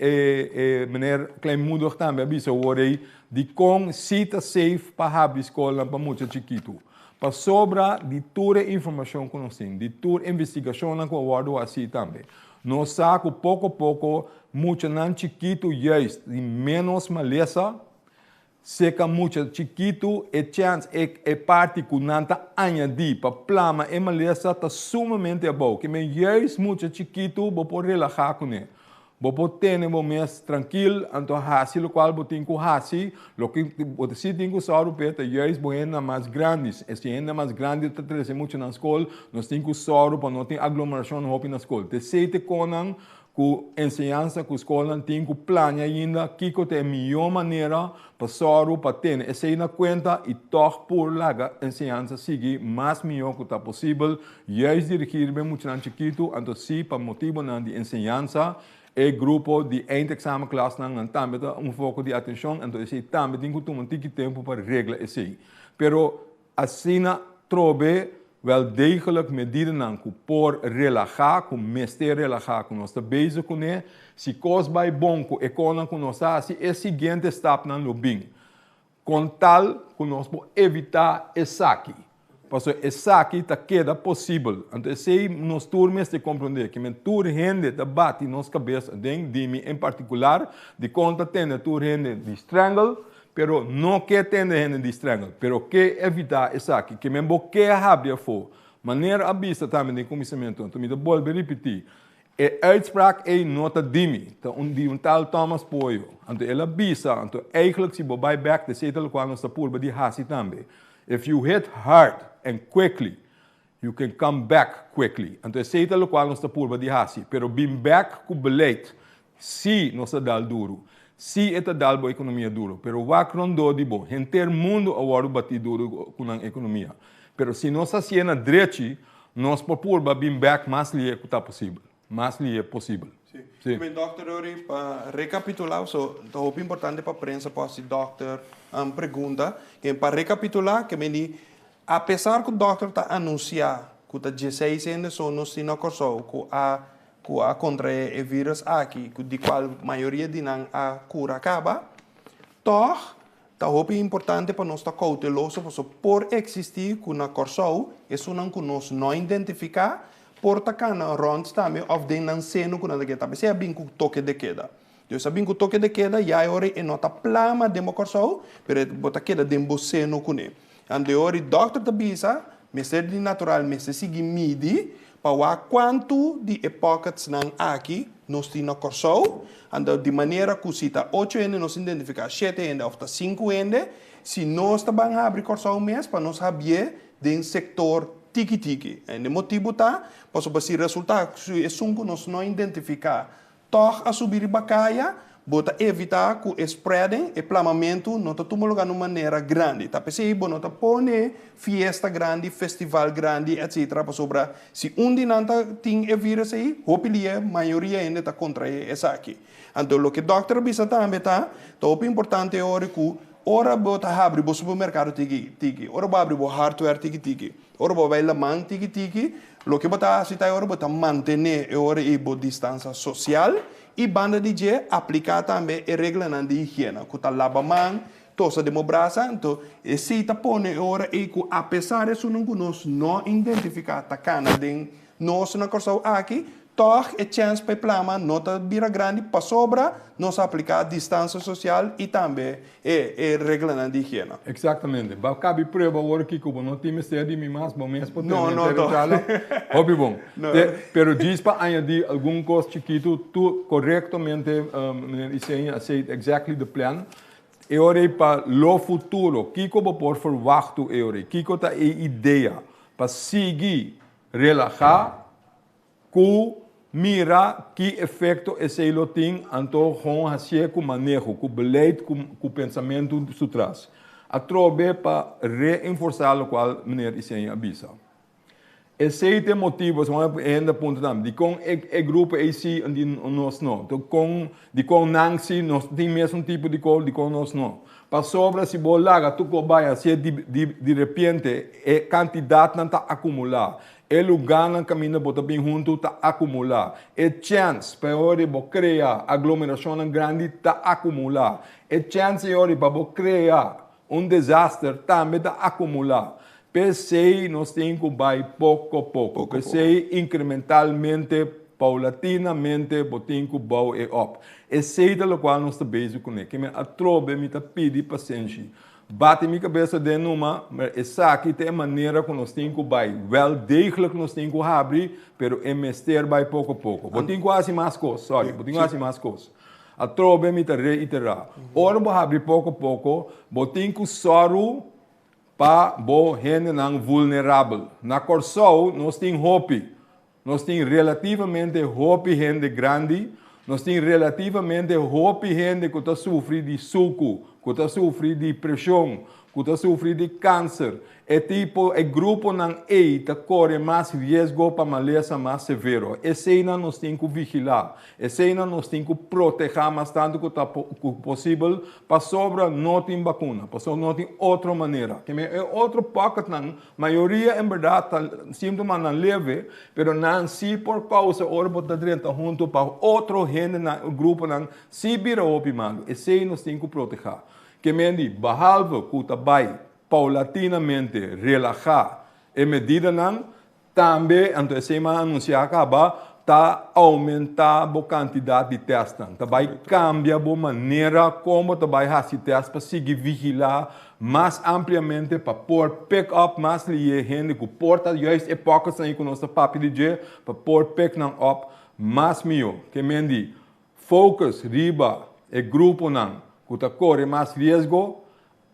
e e meneer Kleinmoedig tambe a bisa awor ei dikon si ta safe pa habri skolnan pa mucha chikitu. Pasobra di tur e informashon ku nos tin, di tur investigashonnan ku a wòrdu hasí tambe, nos sa ku poko poko muchanan chikitu juist tin ménos malesa. Seka mucha chikitu, e chèns e e parti ku nan ta añadí pa plama e malesa ta sumamente abou. Ke men juist mucha chikitu bo por relahá kuné. Bo por tene bo mes trankil, anto hasi lokual bo tin ku hasi. Loke bo ta si tin ku sòru p'e ta juist bo hendenan mas grandi. Si e hendenan mas grandi ta trese mucha nan skol, nos tin ku sòru pa no tin aglomerashon hopi na skol. T'esei ta e konan Ku enseñansa ku skolnan tin ku plania ainda kiko ta e mihó manera pa sòru pa tene esei na kuenta i tòg por laga enseñansa sigui mas mihó ku ta posibel, juist dirigí riba e muchanan chikitu, anto si pa motibonan di enseñansa e grupo di eindexamenklasnan nan tambe ta un foko di atenshon, anto esei tambe tin ku tuma un tiki tempu pa regla esei. Pero Asina trobe wel degelijk medidanan ku por relahá, ku mester relahá, ku nos ta bezig kuné. Si kos bai bon ku e konan ku nos ta hasi, e siguiente stapnan lo bin. Kon tal ku nos por evitá esaki. Pasobra esaki ta keda posibel. Anto esei nos tur mester komprondé, kimen tur hende ta bati nos kabes aden, di mi en partikular, dikon ta tende tur hende di strangle, Pero no ke tende hende di strangle, pero ke evita esaki, ke men bo ke habri afo. Manera a bisa tambe den kuminsamentu, anto mi ta bolbe ripiti, e uitspraak ei no ta di mi, ta un di un tal Thomas Poyo. Anto el a bisa, anto eigenlijk si bo bai bek ta esei ta lokual nos ta purba di hasi tambe, If you hit hard and quickly, you can come back quickly. Anto esei ta lokual nos ta purba di hasi, pero bin bek ku beleid, Sí, nos ta dal duru. Sí, e ta dal bo ekonomia duru. Pero wak rondó di bo, henter mundu a wòrdu batí duru ku nan ekonomia. Pero si nos hasié na drechi, nos por purba bin bèk mas lihe ku ta posibel. Mas lihe posibel. Sí. Sí. Mi dòkter Rory, pa rekapitulá, so ta hopi importante pa prensa por hasi dòkter pregunta. Pa rekapitulá, ke meni, apesar ku dòkter ta anunsiá. ku ta 16 hende so nos tin na Kòrsou ku a kontraé e virus aki, ku di kual mayoria di nan a kura kaba, tòg ta hopi importante pa nos ta kouteloso, paso por eksistí ku na Kòrsou esunnan ku nos no identifiká por ta kana rònt tambe òf den nan seno ku nan ta keda. Tambe a bin ku toke de keda. Dus a bin ku toke de keda, ya e ora e no ta plama den bo Kòrsou, pero bo ta keda den bo seno kuné. Anto e ora dòkter ta bisa, mester di natural, mester sigui midi, pa wak kuantu di e pockets nan aki nos tin na Kòrsou. Anto di manera ku si ta 8 hende nos identifiká 7 hende òf ta 5 hende, si nos ta ban habri Kòrsou mes, pa nos habrié den sektor tiki-tiki. E motibu ta, pasobra si resultá si esun ku nos no identifiká tòg a subi riba kaya, bo ta evitá ku e spreading, e plamamentu, no ta tuma lugá na un manera grandi. Ta p'esei bo no ta pone fiesta grandi, festival grandi, etc. Pasobra si un di nan ta tin e virus ei, hopi lia, mayoria hende ta kontraé esaki. Anto loke dòkter a bisa tambe ta hopi importante ora ku ora bo ta habri bo supermerkado tiki tiki, ora bo habri bo hardware tiki tiki, ora bo bai laman tiki tiki, loke bo ta hasi ta ora bo ta mantené e ora ei bo distansia sosial i banda di dje apliká tambe e reglanan di higiena, ku ta laba man, tosa den bo brasa. Anto esei ta pone e ora ei ku apesar di esunnan ku nos no identifiká ta kana den nos na Kòrsou aki, tòg e chèns pa e plama no ta bira grandi pasobra nos apliká distansia sosial i tambe e reglanan di higiena. Eksaktamente. Bo a kaba prueba awor ku bo no tin mester di mi mas, bo mes por No, no, no. Hopi bon. No. Pero djis pa añadí algun kos chikitu, tur korektamente, meneer Isenia a said exactly the plan. E ora pa lo futuro, kiko bo por verwacht e ora, kiko ta e idea pa sigui relahá ku mira ki efekto esei lo tin, anto gewoon hasié ku maneho, ku beleid, ku pensamentu su tras. Atrobe pa reenforsá lokual meneer Isenia a bisa. Esei ta e motibu, hende puntra tambe, dikon e grupo ei si di nos no? Dikon nan si nos tin mesun tipo di kos, dikon nos no? Pasobra si bo laga tur kos bai hasié di repente, e kantidatnan ta akumulá. E lugánan kaminda bo ta bin huntu ta akumulá. E chèns pa e ora bo krea aglomerashonnan grandi ta akumulá. E chèns e ora pa bo krea un desaster tambe ta akumulá. P'esei nos tin ku bai poko poko. P'esei inkrementalmente, paulatinamente, bo tin ku bou e op. Esei ta lokual nos ta bezig kuné. Ke men atrobe mi ta pidi pasenshi. Bati mi kabesa den numa, ma esaki ta e manera ku nos tin ku bai. Wel degelijk nos tin ku habri, pero e mester bai poko poko. Bo tin ku hasi mas kos, sorry, bo tin ku hasi mas kos. Atrobe mi ta reiterá. Ora bo habri poko poko, bo tin ku sòru pa bo hendenan vulnerabel. Na Kòrsou nos tin hopi. Nos tin relativamente hopi hende grandi, nos tin relativamente hopi hende ku ta sufri di suku, ku ta sufri di preshon, ku ta sufri di kanser. E tipo, e gruponan ei ta kore mas riesgo pa malesa mas severo. Eseinan nos tin ku vigilá. Eseinan nos tin ku protehá mas tantu ku ta posibel pasobra no tin bakuna, pasobra no tin otro manera. Ke men e otro pocketnan, mayoria en bèrdat ta síntomanan leve, pero nan sí por kousa ora bo ta drenta huntu pa otro hendenan, gruponan sí bira hopi malu. Esei nos tin ku protehá. Ke men di, behalve ku ta bai paulatinamente relahá e medidanan, tambe, anto esei m'a anunsiá kaba, ta oumentá bo kantidat di tèstnan. Ta bai kambia bo manera kon bo ta bai hasi tèst pa sigui vigilá mas ampliamente pa por pick up mas lié hende ku por ta juist e pocketsnan ei ku nos ta papia di dje, pa por pick nan up mas mihó. Ke men di, focus riba e gruponan ku ta kore mas riesgo,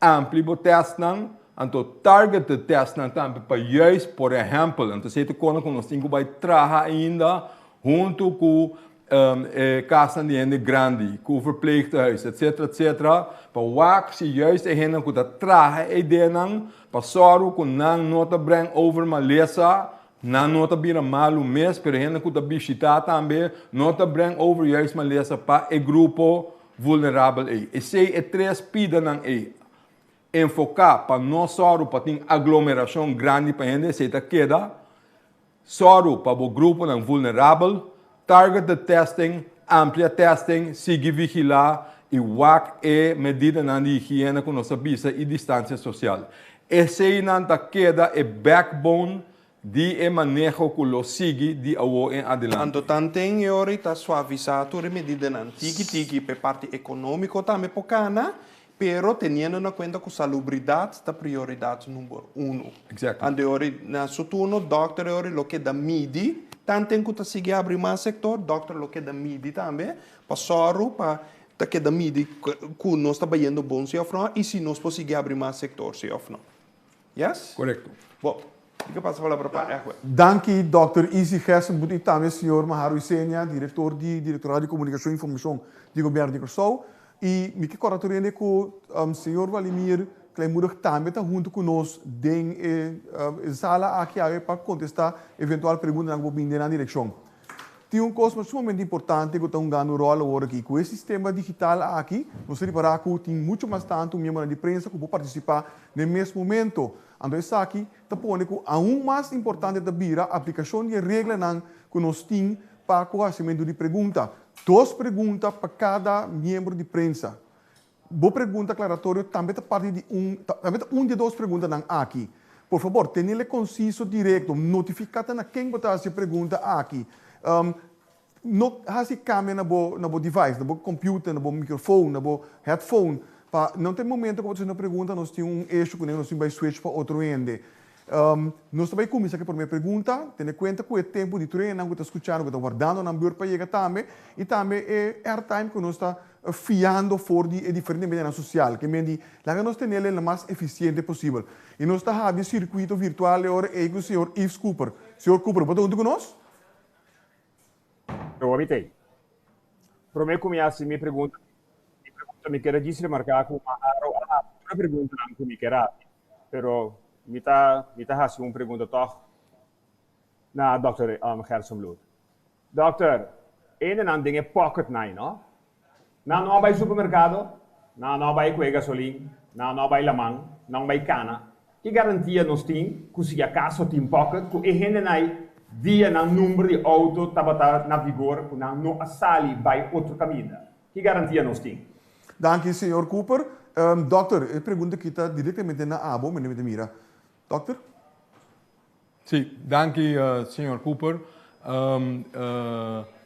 amplia bo tèstnan, anto targeted tèstnan tambe pa juist, por ehèmpel, anto esei ta kos ku nos tin ku bai traha ainda huntu ku e kasnan di hende grandi, ku verpleeghuis, etcetera, etcetera, pa wak si juist e hendenan ku ta traha e ideanan, pa sòru ku nan no ta breng over malesa, nan no ta bira malu mes, pero hende ku ta bishitá tambe no ta breng over juist malesa pa e grupo vulnerabel ei. Esei e tres pidanan ei. Enfoká pa no sòru pa tin aglomerashon grandi pa hende, esei ta keda. Sòru pa bo gruponan vulnerabel, targeted testing, amplia testing, sigui vigilá i wak e medidanan di higiena ku nos a bisa i distansia sosial. Eseinan ta keda e backbone di e maneho ku lo sigui di awor en adelante. Anto tanten e ora ta suavisá tur e medidanan tiki tiki pa e parti ekonómiko tambe por kana, Pero teniendo na cuenta cu salubridad ta prioridad number uno. Exactly. Anto e ora na su turno dokter e ora lo keda midi, tanten cu ta sigui abri mas sector, dokter lo keda midi tambe pa sòru pa ta keda midi cu nos ta bayendo bon si of no y si nos por sigui abri mas sector si of no. Yes? Correcto. Bo, di ke pasa palabra pa Egwin. Danki Dòkter Izzy Gerstenbluth y tambe señor Maharo Isenia, director di Directorado di Comunicacion y Informacion di Gobierno di Corsou. Y mi ke corda tur hende cu señor Wladimir Kleinmoedig tambe ta hunto cu nos den e sala aki awe pa contesta eventual preguntanan cu por bini den nan direccion. Tin un kos sumamente importante ku ta hungando un ròl awor aki. Ku e sistema digital aki, nos ta ripará ku tin muchu mas tantu miembronan di prensa ku por partisipá den mes momento. Anto esaki ta pone ku aun mas importante ta bira aplikashon di e reglanan ku nos tin pa ku hasimentu di pregunta. Dos pregunta pa kada miembro di prensa. Bo pregunta aklaratorio tambe ta parti di un, tambe ta un di e dos preguntanan aki. Por fabor, tenele konsiso, direkto. Notifiká ta na ken bo ta hasi e pregunta aki. No hasi kambia na bo na bo device, na bo computer, na bo microfoon, na bo headphone, pa no ta e momento ku bo ta hasi una pregunta nos tin un issue kuné, nos tin bai switch pa otro hende. Nos ta bai kuminsá ku e promé pregunta, tene kuenta ku e tempu di tur hendenan ku ta skuchando, ku ta wardando nan bùrt pa yega tambe, i tambe e airtime ku nos ta fiando for di e diferente medianan sosial, ke men di laga nos tenel e lo mas efisiente posibel. I nos ta habri e sirkuito virtual e ora ei ku señor Yves Cooper. Señor Cooper, bo ta huntu ku nos? Proba mi t'ei. Promé ku mi hasi mi pregunta, mi pregunta mi kier a djis remarká ku Maharo a hasi tur e preguntanan ku mi kier hasi. Pero mi ta mi ta hasi un pregunta tòg na dòkter Gerstenbluth. Dòkter, hendenan den e pocket nai no? Nan no a bai supermerkado, nan no a bai kue gasolin, nan no a bai laman, nan no bai kana. Ki garantia nos tin ku si akaso tin pocket ku e hendenai dia nan number di outo tabata na vigor ku nan no a sali bai otro kaminda? Ki garantia nos tin? Danki señor Cooper. Dokter, e pregunta aki ta directamente na abo, mi ta mira. Dokter? Si, danki señor Cooper.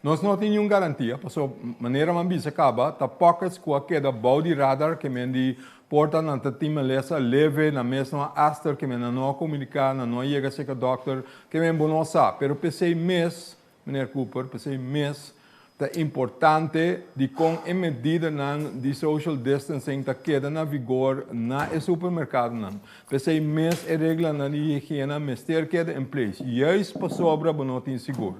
Nos no tin niun garantia, paso manera mi a bisa caba, ta pockets cu a keda bou di radar ke men di porta nan ta tin malesa leve, nan mes no a aster, ke men nan no a comunica, nan no a yega cerca dokter, ke men bo no sa. Pero p'esey mes Meneer Cooper, p'esei mes ta importante dikon e medidanan di social distancing ta keda na vigor na e supermerkadonan. P'esei mes e reglanan di higiena mester keda in place, juist pasobra bo no tin sigur.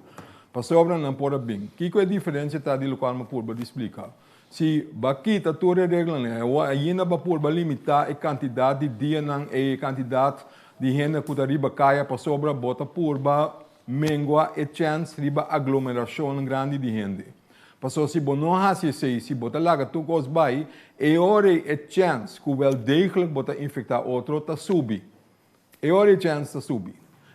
Pasobra nan por a bin. Kiko e diferensia ta di lokual mi purba di splika? Si bo a kita tur e reglanan awor ainda bo a purba limitá e kantidat di dianan ei, e kantidat di hende ku ta riba kaya pasobra bo ta purba Mengua e chèns riba aglomerashonnan grandi di hende. Pasobra si bo no hasi esei, si bo ta laga tur kos bai, e ora ei e chèns ku wèl degelijk bo ta infektá otro ta subi. E ora ei e chèns ta subi.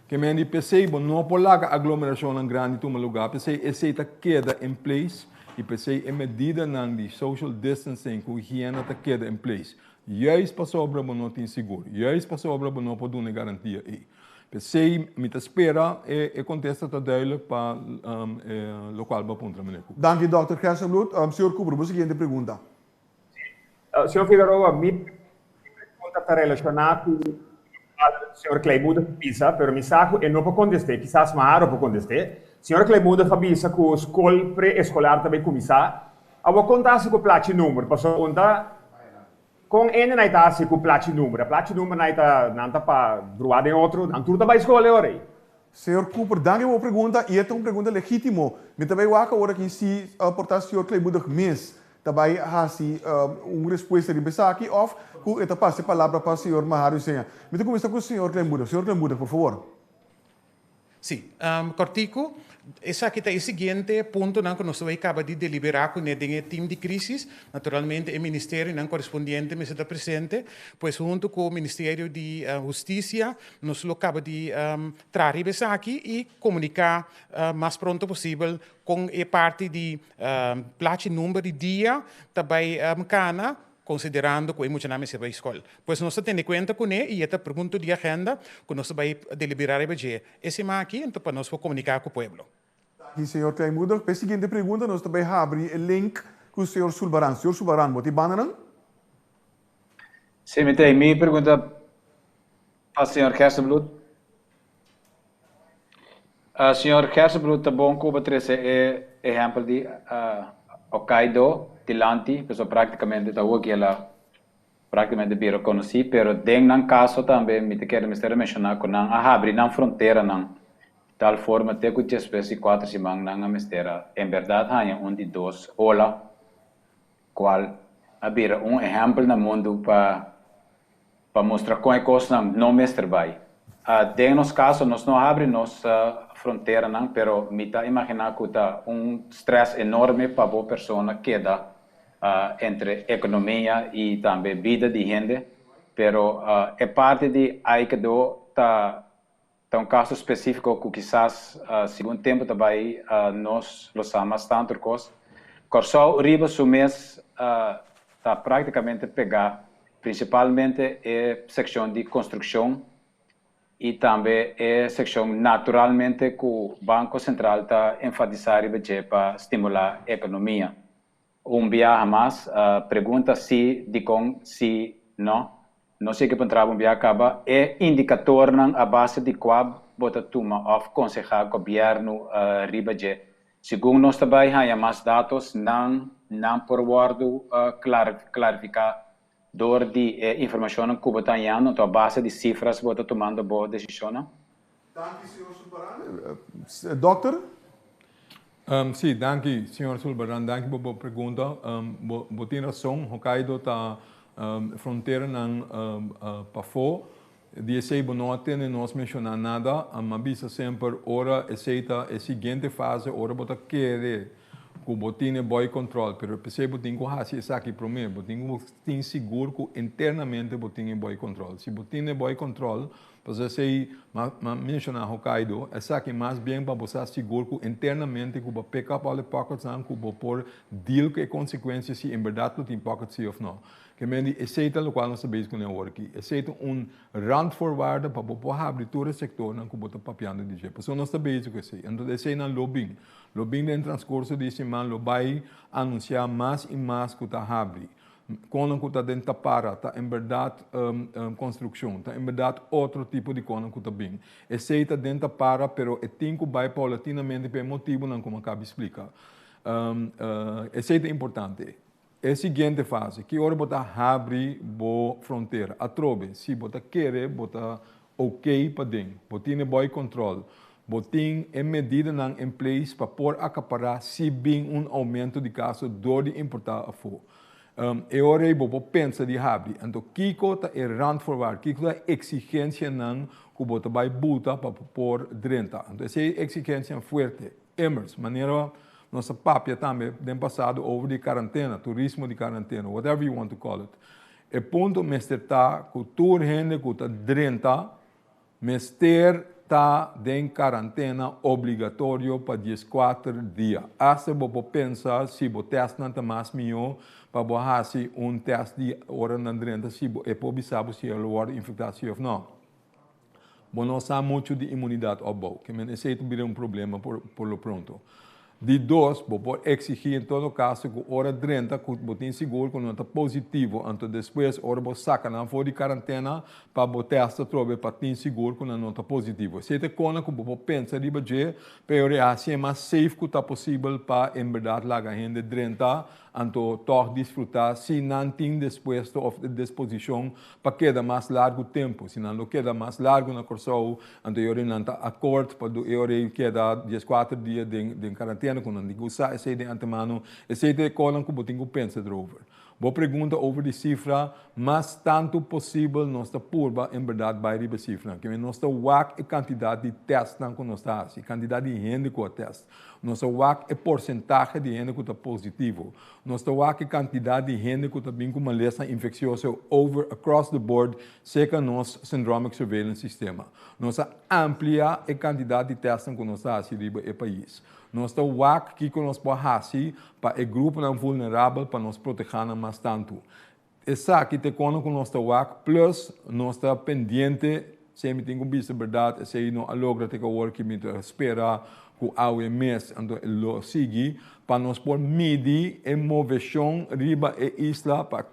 Ke men di p'esei bo no por laga aglomerashonnan grandi tuma lugá, p'esei esei ta keda in place i p'esei e medidanan di social distancing ku higiena ta keda in place. Juist pasobra bo no tin sigur, juist pasobra bo no por duna e garantia ei. P'esei mi ta spera e kontesta ta duidelijk pa e lokual bo a puntra meneer Cooper. Danki dòkter Gerstenbluth. Señor Cooper, bo siguiente pregunta. Señor Figueroa, mi pregunta ta relashoná ku lokual señor Kleinmoedig a bisa, pero mi sa ku e no por kontest'é, kisas Maharo por kontest'é. Señor Kleinmoedig a bisa ku skol pre-eskolar ta bai kuminsá. Awor kon ta hasi ku plachi number? Pasobra un ta Kon ende nan ta hasi ku plachi number? E plachi number nan ta nan ta pa brua den otro, nan tur ta bai skol e ora ei. Señor Cooper, danki pa bo pregunta i e ta un pregunta legítimo. Mi ta bai wak awor aki si por ta señor Kleinmoedig mes ta bai hasi un respuesta riba esaki òf ku e ta pasa e palabra pa señor Mahario Seña. Mi ta kuminsá ku señor Kleinmoedig. Señor Kleinmoedig, por fabor. Sí, kòrtiku, esaki ta e siguiente puntonan ku nos ta bai kaba di deliberá kuné den e tim di krísis. Naturalmente e ministerionan korespondiente mester ta presente, pues huntu ku Ministerio di Hustisia nos lo kaba di traha riba esaki i komuniká mas pronto posibel kon e parti di plachi number di dia ta bai kana, konsiderando ku e muchanan mester bai skol. Pues nos ta tene kuenta kuné i e ta punto di agenda ku nos ta bai deliberá riba dje e siman aki, anto pa nos por komuniká ku pueblo. Danki, señor Kleinmoedig. Pa e siguiente pregunta nos ta bai habri e link ku señor Sulbaran. Señor Sulbaran, bo tin bandanan? Sí, mi tin. Mi pregunta pa señor Gerstenbluth. Señor Gerstenbluth, ta bon ku bo trese e ehèmpel di Hokkaido dilanti, pasobra práktikamente ta hopi el a práktikamente bira konosí, pero den nan kaso tambe mi ta kere mester a menshoná ku nan a habri nan fronteranan di tal forma te ku despues di kuater siman nan a mester a en bèrdat haña un di dos ola kual a bira un ehèmpel na mundu pa pa mustra kon e kosnan no mester bai. Den nos kaso nos no habri nos fronteranan pero mi ta imaginá ku ta un strès enorme pa bo persona keda entre ekonomia i tambe bida di hende pero e parti di Aikido ta ta un kaso spesífiko ku kisas segun tempu ta bai nos lo sa mas tantu kos. Kòrsou riba su mes ta práktikamente pegá prinsipalmente e sekshon di konstrukshon i tambe e sekshon naturalmente ku Banko Sentral ta enfatisá riba dje pa stimulá ekonomia. Un biaha mas, pregunta si, dikon, si, no. No sigui puntra bo un biaha kaba. E indikatornan a base di kua bo ta tuma òf konsehá gobièrnu riba dje. Segun nos ta bai haña mas datos, nan nan por wòrdu klarifiká dor di e informashonnan ku bo ta hañando, anto a base di sifras bo ta tumando bo desishonnan. Danki señor Sulbaran. Dokter? Sí, danki señor Sulbaran, danki pa bo pregunta. Bo tin rason, Hokkaido ta fronteranan pafó. Di esei bo no a tende nos menshoná nada. Mi a bisa semper ora esei ta e siguiente fase, ora bo ta kere ku bo tin e boy control, pero p'esei bo tin ku hasi esaki promé. Bo tin ku tin sigur ku internamente bo tin e boy control. Si bo tin e boy control, Pasobra esei m'a menshoná Hokkaido, esaki mas bien pa bo sa sigur ku internamente ku bo pick up all e pocketsnan ku bo por deal ku e konsekuensia si en bèrdat lo tin pockets si òf no. Ke men di esei ta lokual nos ta bezig kuné awor aki. Esei ta un randvoorwaarde pa bo por habri tur e sektornan ku bo ta papiando di dje. Pasobra nos ta bezig ku esei. Enton eseinan lo bin. Lo bin den transkurso di e siman lo bai anunsiá mas i mas ku ta habri. Konan ku ta den tapara ta en bèrdat konstrukshon, ta en bèrdat otro tipo di konan ku ta bin. Esei ta den tapara pero e tin ku bai paulatinamente pa e motibunan ku mi a kaba splika. Esei ta importante. E siguiente fase, ki ora bo ta habri bo frontera? Atrobe, si bo ta kere bo ta ok paden, bo tin e bòi kòntròl, bo tin e medidanan en place pa por akapará si bin un oumento di kaso dor di importá afó. E ora ei bo por pensa di habri. Anto kiko ta e randvoorwaarden, kiko ta e eksigensianan ku bo ta bai buta pa por drenta? Anto esei eksigensianan fuerte. Immers, manera nos a papia tambe den pasado over di karantena, turismo di karantena, whatever you want to call it. E punto mester ta ku tur hende ku ta drenta mester ta den karantena obligatorio pa dieskuater dia. Asta bo por pensa si bo tèstnan ta mas mihó pa bo hasi un tèst di ora nan drenta si bo e por bisa bo si el wòrdu infektá si òf nò. Bo no sa muchu di imunidat opbou, ke men esei ta bira un problema por lo pronto. Di dos, bo por exigí en todo caso cu ora drenta cu bo tin sigur cu nan ta positivo, anto despues ora bo saca nan for di carantena pa bo test atrobe pa tin sigur cu nan no ta positivo. Esei ta e cona cu bo por pensa riba dje, pero e haci e mas safe cu ta posibel pa en berdad laga hende drenta Anto tòg disfrutá si nan tin dispuesto òf disposishon pa keda mas largu tempu. Si nan lo keda mas largu na Kòrsou, anto e ora nan ta akòrt pa e ora ei keda dieskuater dia den den karantena ku nan tin ku sa esei den antemano. Esei ta e kosnan ku bo tin ku pensa erover. Bo pregunta over di sifra, mas tantu posibel nos ta purba en bèrdat bai riba e sifranan. Ke men nos ta wak e kantidat di tèstnan ku nos ta hasi, kantidat di hende ku a tèst. Nos ta wak e porsentahe di hende ku ta positivo. Nos ta wak e kantidat di hende ku ta bin ku malesanan infeksioso over across the board serka nos syndromic surveillance sistema. Nos a amplia e kantidat di tèstnan ku nos ta hasi riba e pais. Nos ta wak kiko nos por hasi pa e gruponan vulnerabel pa nos protehá nan mas tantu. Esaki ta e kono ku nos ta wak, plus nos ta pendiente, si mi tin ku bisa bèrdat, esei no a logra te ku awor ki mi ta spera ku awe mes anto e lo sigui, pa nos por midi e moveshon riba e isla pa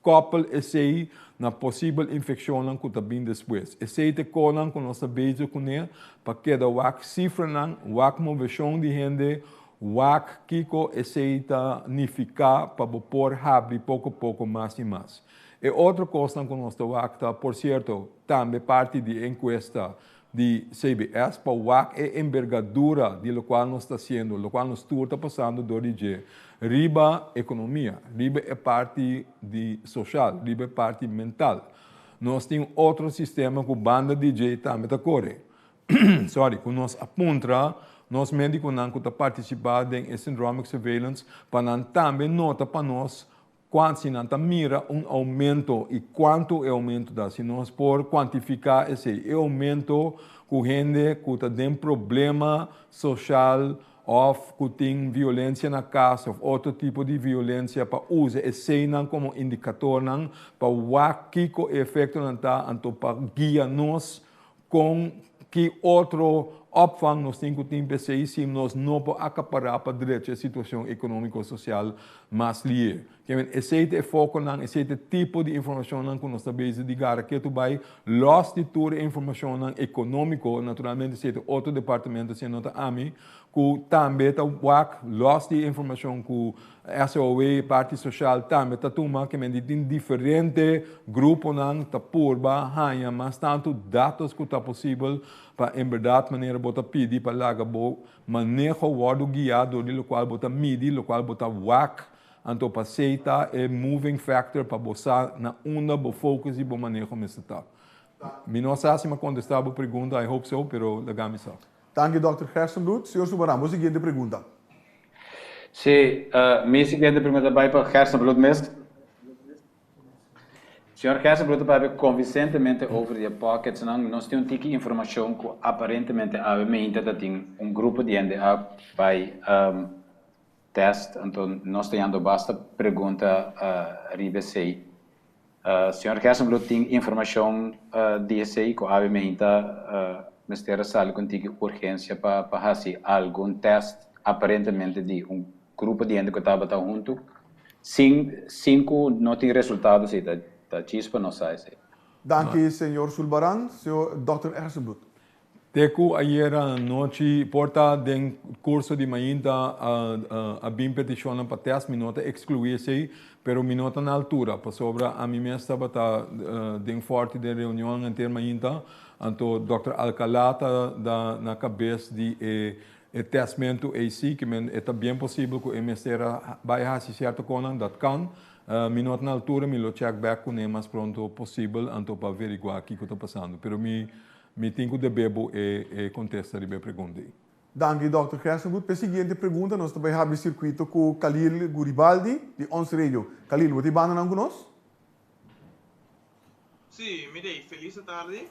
Koppel esei na posibel infekshonnan ku ta bin despues. Esei ta e konan ku nos ta bezig kuné pa keda wak sifranan, wak moveshon di hende, wak kiko esei ta nifiká pa bo por habri poko poko mas i mas. E otro kosnan ku nos ta wak ta, por sierto, tambe parti di e enkuesta di CBS pa wak e embergadura di lokual nos ta hasiendo, lokual nos tur ta pasando dor di dje riba ekonomia, riba e parti di soshal, riba e parti mental. Nos tin otro sistema ku banda di dje tambe ta kore. Sorry, ku nos a puntra nos medikonan ku ta partisipá den e syndromic surveillance pa nan tambe nota pa nos Kuant si nan ta mira un oumento i kuantu e oumento ta? Si nos por kuantifiká esei, e oumento ku hende ku ta den problema soshal òf ku tin violensia na kas òf otro tipo di violensia pa usa eseinan komo indikatornan pa wak kiko e efektonan ta anto pa guia nos Kon ki otro opvang nos tin ku tin p'esei si nos no por akapará pa drecha e situashon ekonómiko-sosial mas lié? Ke men, esei ta e fokonan, esei ta e tipo di informashonnan ku nos ta bezig di gara ketu bai, lòs di tur e informashonnan ekonómiko, naturalmente esei ta otro departamento, esei no ta ami, ku tambe ta wak lòs di e informashon ku SOW, parti soshal tambe ta tuma, ke men di tin diferente gruponan ta purba haña mas tantu datos ku ta posibel pa en bèrdat manera bo ta pidi pa laga bo maneho wòrdu guiá dor di lokual bo ta midi, lokual bo ta wak, anto pa esei ta e moving factor pa bo sa na unda bo focus di bo maneho mester ta. Mi no sa si mi a kontestá bo pregunta, I hope so, pero laga mi sa. Danki Dòkter Gerstenbluth. Señor Subaran, bo siguiente pregunta. Sí, mi siguiente pregunta bai pa Gerstenbluth mes. Señor Gerstenbluth ta papia konvinsentemente over di e pocketsnan. Nos tin un tiki informashon ku aparentemente awe meinta ta tin un grupo di hende a bai test, anto nos ta yando basta pregunta riba esei. Señor Gerstenbluth tin informacion di esey cu awe meinta mester a sali cu un tiki urgencia pa pa haci algun test aparentemente di un grupo di hende cu tabata hunto sin sin cu no tin resultado si ta ta chispa no sa esey. Danki señor Sulbaran. Señor Dòkter Gerstenbluth. Te ku ayera anochi por ta den kurso di mainta a bin petishonnan pa tèst, mi no ta ekskluí esei, pero mi no ta na altura pasobra ami mes tabata den fòrti den reunionnan henter mainta, anto dòkter Alcalá ta da na kabes di e tèstmentu ei sí, ke men e ta bien posibel ku e mester a bai hasi sierto konan, dat kan, mi no ta na altura, mi lo chèk bèk kuné mas pronto posibel anto pa averiguá kiko ta pasando, pero mi Mi tin ku debe bo e e kontesta riba e pregunta ei. Danki Dòkter Gerstenbluth. P'e siguiente pregunta nos ta bai habri sirkuito ku Khalil Guribaldi di Ons Radio. Khalil, bo ta e bandanan ku nos? Sí, mi ta ei. Felis atardi.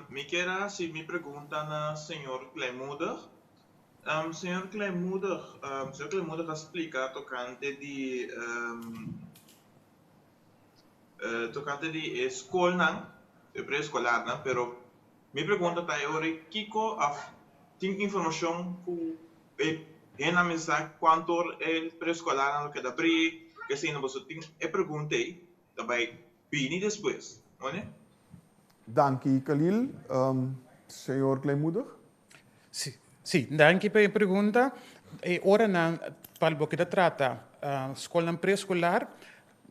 Mi kier a hasi mi pregunta na señor Kleinmoedig. Señor Kleinmoedig, señor Kleinmoedig a splika tokante di Tokante di e skolnan, e preeskolarnan, pero mi pregunta ta e ora kiko of tin informashon ku e hendenan mester sa kuantu or e preeskolarnan lo keda abrí, k'esei boso tin e pregunta ei ta bai bini despues, no? Danki Khalil. Señor Kleinmoedig. Sí, sí, danki pa e pregunta. E oranan pa loke ta trata skolnan preeskolar,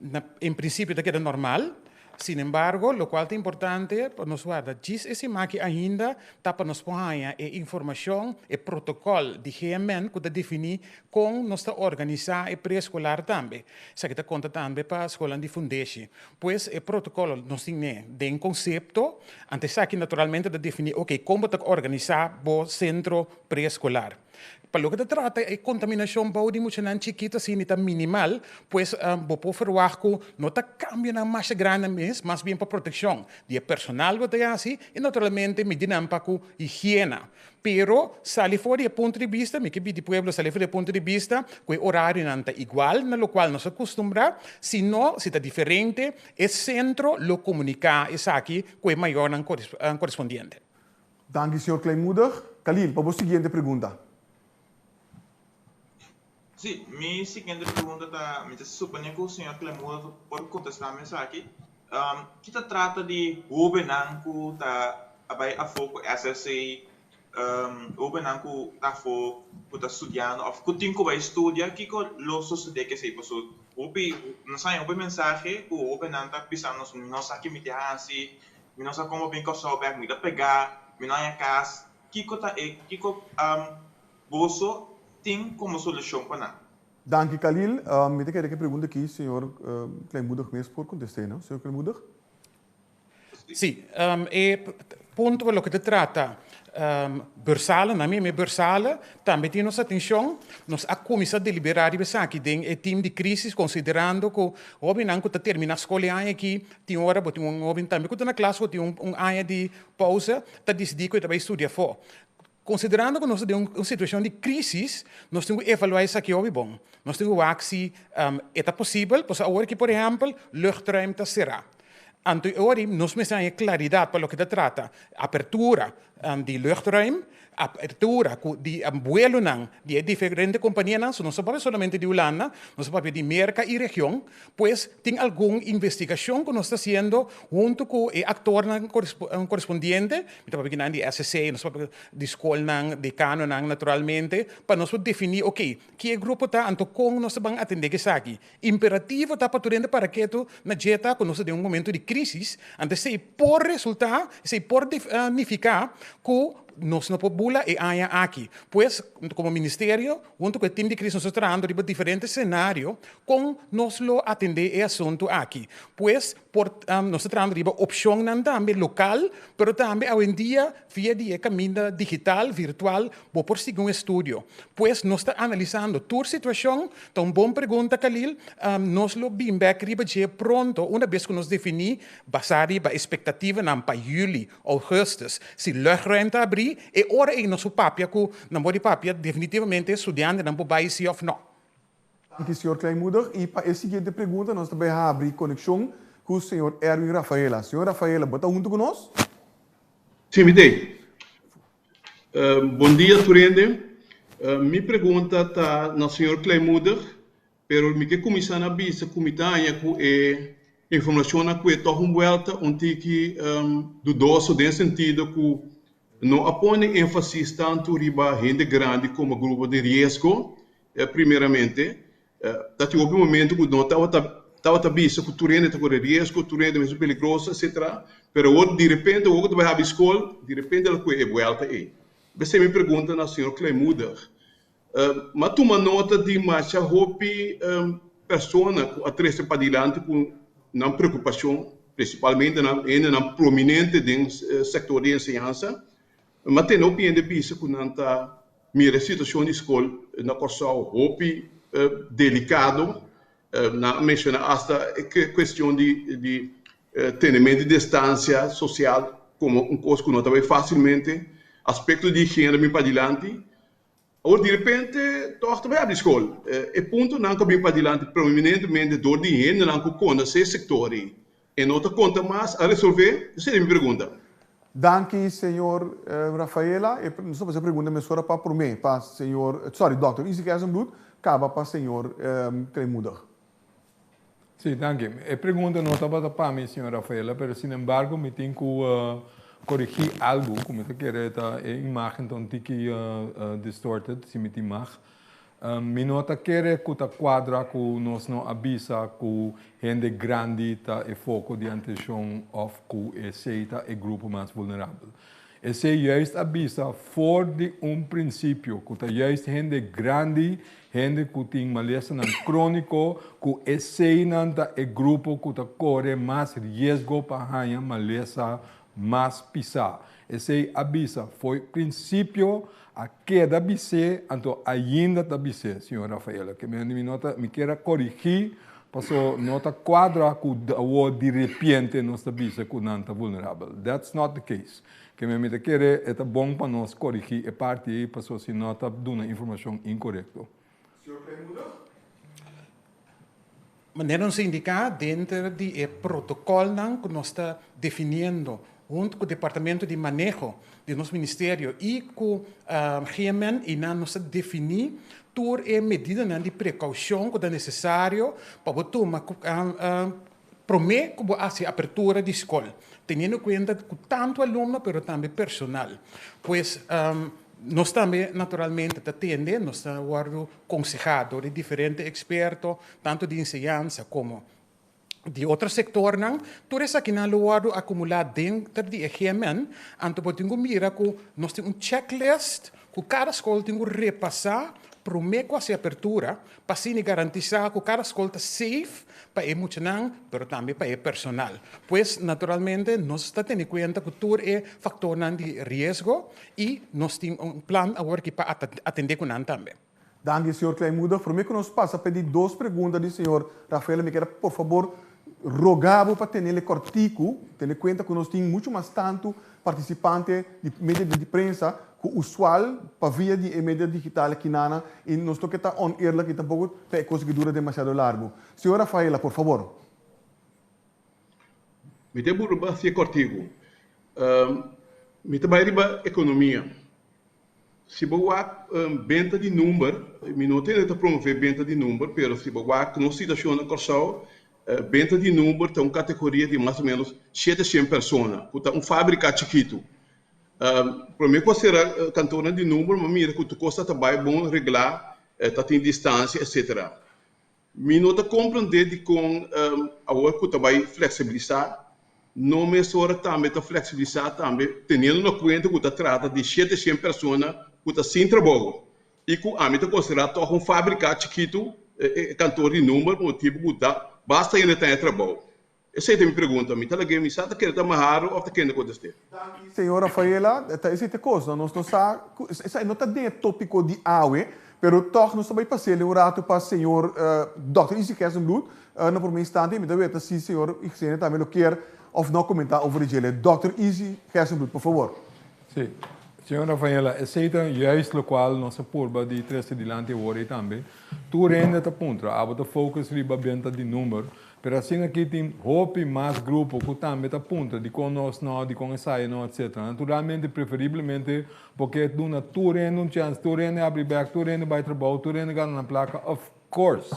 na en prinsipio ta keda normal. Sinembargo, lokual ta importante pa nos warda djis e siman aki ainda ta pa nos por haña e informashon, e protokòl di GMN ku ta definí kon nos ta organisá e preeskolar tambe. Esaki ta konta tambe pa skolnan di fundeshi. Pues e protokòl nos tin ne den konsepto, anto esaki naturalmente ta definí oke kon bo ta organisá bo sentro preeskolar. Pa loke ta trata e kontaminashon bou di muchanan chikitu asina ta minimal, pues bo por ferwagt ku no ta kambionan masha grandi mes, mas bien pa protekshon di e personal bo ta hasi i naturalmente midinan pa ku higiena. Pero sali for di e punto di bista, mi ke pidi pueblo sali for di e punto di bista ku e orarionan ta igual na lokual nos a kustumbrá, si no, si ta diferente, e sentro lo komuniká esaki ku e mayornan korespondiente. Danki señor Kleinmoedig. Khalil, pa bo siguiente pregunta. Sí, mi siguiente pregunta ta, mi ta supone ku señor Kleinmoedig por kontestá mi esaki. Ki ta trata di hóbennan ku ta a bai afó ku SSC, hóbennan ku ta afó ku ta studiando òf ku tin ku bai studia, kiko lo sosodé ku esei? Pasobra hopi, nos haña hopi mensahe ku hóbennan ta bisa nos, mi no sa ki mi tin hasi, Mi no sa komo bin Kòrsou bèk, mi ta pegá, mi no haña kas. Kiko ta e, kiko boso tin komo solushon pa nan? Danki Khalil. Mi ta kere ku e pregunta aki señor Kleinmoedig mes por kontest'é, no? Señor Kleinmoedig? Sí, e punto pa loke ta trata bursalen, nan mi bursalen tambe tin nos atencion. Nos a cuminsa delibera riba esaki den e team di crisis considerando cu hobennan cu ta termina scol e aña aki tin ora bo tin un hoben tambe cu ta na klas cu tin un aña di pausa ta dicidi cu e ta bay studia afo. Considerando cu nos ta den un situacion di crisis nos tin cu evalua esaki hopi bon. Nos tin cu wak si e ta posibel pasobra awor aki por ehempel luchtruim ta cera. Anto e ora nos mester haña claridad pa loke ta trata apertura di luchtruim, apertura ku di buelonan di e diferente kompanianan, so nos ta papia solamente di Hulanda, nos ta papia di Merka i region, pues tin algun investigashon ku nos ta hasiendo huntu ku e aktornan korespondiente, mi ta papia kinan di SSC, nos ta papia di skolnan, dekanonan naturalmente, pa nos por definí oke, ki e grupo ta, anto kon nos ta ban atendé ku esaki. Imperativo ta pa tur hende para ketu na dje ta ku nos ta den un momento di krísis, anto esei por resultá, esei por nifiká ku nos no por bula e aña aki. Pues, komo ministerio, huntu ku e tim di krísis nos ta trahando riba diferente senario kon nos lo atendé e asuntu aki. Pues, por nos ta trahando riba opshonnan tambe lokal, pero tambe awendia via di e kaminda digital, virtual, bo por sigui un estudio. Pues nos ta analisando tur situashon. Ta un bon pregunta, Khalil. Nos lo bin bek riba dje pronto, una bes ku nos definí basá riba espektativanan pa yüli, ougùstùs. Si luchtruim ta abrí, e ora ei nos por papia ku nan por di papia definitivamente studiantenan por bai si òf nò. Danki señor Kleinmoedig. I pa e siguiente pregunta nos ta bai habri konekshon ku señor Erwin Rafaela. Señor Rafaela, bo ta huntu ku nos? Sí, mi t'ei. Bon dia tur hende. Mi pregunta ta na señor Kleinmoedig, pero mi ke kuminsá na bisa ku mi ta haña ku e informashonnan ku e tòg un buèlta un tiki dudoso den sentido ku no a pone énfasis tantu riba hende grandi komo grupo di riesgo Primeramente, ta tin hopi momento ku no tabata tabata bisa ku tur hende ta kore riesgo, tur hende ta peligroso, etcetera. Pero awor di repente awor ku ta bai habi skol, di repente el a kue e buelta ei. P'esei mi pregunta na señor Kleinmoedig, m'a tuma nota di masha hopi persona ku a trese padilanti ku nan preokupashon, prinsipalmente nan hendenan prominente den sektor di enseñansa, m'a tende hopi hende bisa ku nan ta Mira e situashon di skol na Kòrsou hopi delikado. Nan a menshoná asta e kuestion di tenementu di distansia sosial komo un kos ku no ta bai fásilmente. Aspekto di higiena bin padilanti. Awor direpente tòg ta bai abri skol. E puntonan ku a bin padilanti prominentemente dor di hendenan ku konosé e sektor ei E no ta konta mas a resolvé? Esei ta mi pregunta. Danki señor Rafaela. E nos ta pasa e pregunta mesora pa promé pa señor, sorry, dòkter Isaac Gerstenbluth, kaba pa señor Kleinmoedig. Sí, danki. E pregunta no tabata pa mi, señor Rafaela, pero sinembargo mi tin ku korigí algu ku mi ta kere ta e imágen ta un tiki distorted, si mi tin mag. Mi no ta kere ku ta kuadra ku nos no a bisa ku hende grandi ta e foko di atenshon òf ku esei ta e grupo mas vulnerabel. Esei juist a bisa for di un prinsipio ku ta juist hende grandi, hende ku tin malesanan króniko, ku eseinan ta e grupo ku ta kore mas riesgo pa haña malesa mas pisá. Esei a bisa fo'i prinsipio, a keda bis'é, anto ainda ta bis'é, señor Rafaela. Ke mi no ta, mi kier a korigí, paso no ta kuadra ku awor di repente nos ta bisa ku nan ta vulnerabel. That's not the case. Ke mi ta kere e ta bon pa nos korigí e parti ei, paso si no ta duna informashon inkorekto. Señor Kleinmoedig. Manera nos a indiká denter di e protokòlnan ku nos ta definiendo huntu ku Departamento di Maneho di nos ministerio i ku GMN i nan nos ta definí tur e medidanan di prekoushon ku ta nesesario pa bo tuma promé ku bo hasi apertura di skol, teniendo kuenta ku tantu alumno pero tambe personal. Pues nos tambe naturalmente ta tende, nos ta wòrdu konsehá dor di diferente eksperto, tantu di enseñansa komo di otro sektornan. Tur esakinan lo wòrdu akumulá denter di e GMN, anto bo tin ku mira ku nos tin un checklist ku kada skol tin ku repasá promé ku hasi apertura pa asina garantisá ku kada skol ta safe pa e muchanan pero tambe pa e personal. Pues naturalmente nos ta tene kuenta ku tur e faktornan di riesgo i nos tin un plan awor aki pa atendé ku nan tambe. Danki señor Kleinmoedig. Prome ku nos pasa pa e di dos pregunta di señor Rafaela mi kier a por fabor roga bo pa tenele kòrtiku, tene kuenta ku nos tin muchu mas tantu partisipante di media di prensa ku usual pa via di e media digital akinana i nos no ke ta oneerlijk i tampoko pa e kos aki dura demasiado largu. Señor Rafaela por fabor. Mi ta burba hasié kòrtiku. Mi ta bai riba ekonomia. Si bo wak benta di number, mi no tende ta promove benta di number, pero si bo wak nos situacion na Kòrsou, benta di number ta un categoria di mas o menos 700 persona, cu ta un fabrica chikitu. Prome cu a cera kantornan di number, mi a mira cu tur cos ta bai bon regla, ta tin distancia, etcetera. Mi no ta komprendé dikon awor ku ta bai fleksibilisá, no mesora tambe ta fleksibilisá tambe teniendo na kuenta ku ta trata di 700 persona ku ta sin trabou i ku ami ta konsiderá tòg un fábrika chikitu, e kantor di number pa motibu ku ta basta hende ta haña trabou. Esei ta mi pregunta. Mi ta lag'é mi sa ta kende ta maharo òf ta kende kontest'é. Danki señor Rafaela. Ta esei ta e kos. Nos no sa ku esei no ta den e tópiko di awe, pero tòg nos ta bai pas'el un ratu pa señor Dòkter Izzy Gerstenbluth. Na promé instante mi ta weta si señor Ixene tambe lo kier òf no komentá over di djele. Dòkter Izzy Gerstenbluth, por fabor. Sí. Señor Rafaela, esei ta juist lokual nos a purba di trese dilanti awor ei tambe. Tur hende ta puntra, abo ta focus riba benta di number, Pero asina aki tin hopi mas grupo ku tambe ta puntra dikon nos no, dikon esaya no, etc. Naturalmente, preferiblemente bo ke duna tur hende un chèns, tur hende habri bèk, tur hende bai trabou, tur hende gana nan plaka, of course.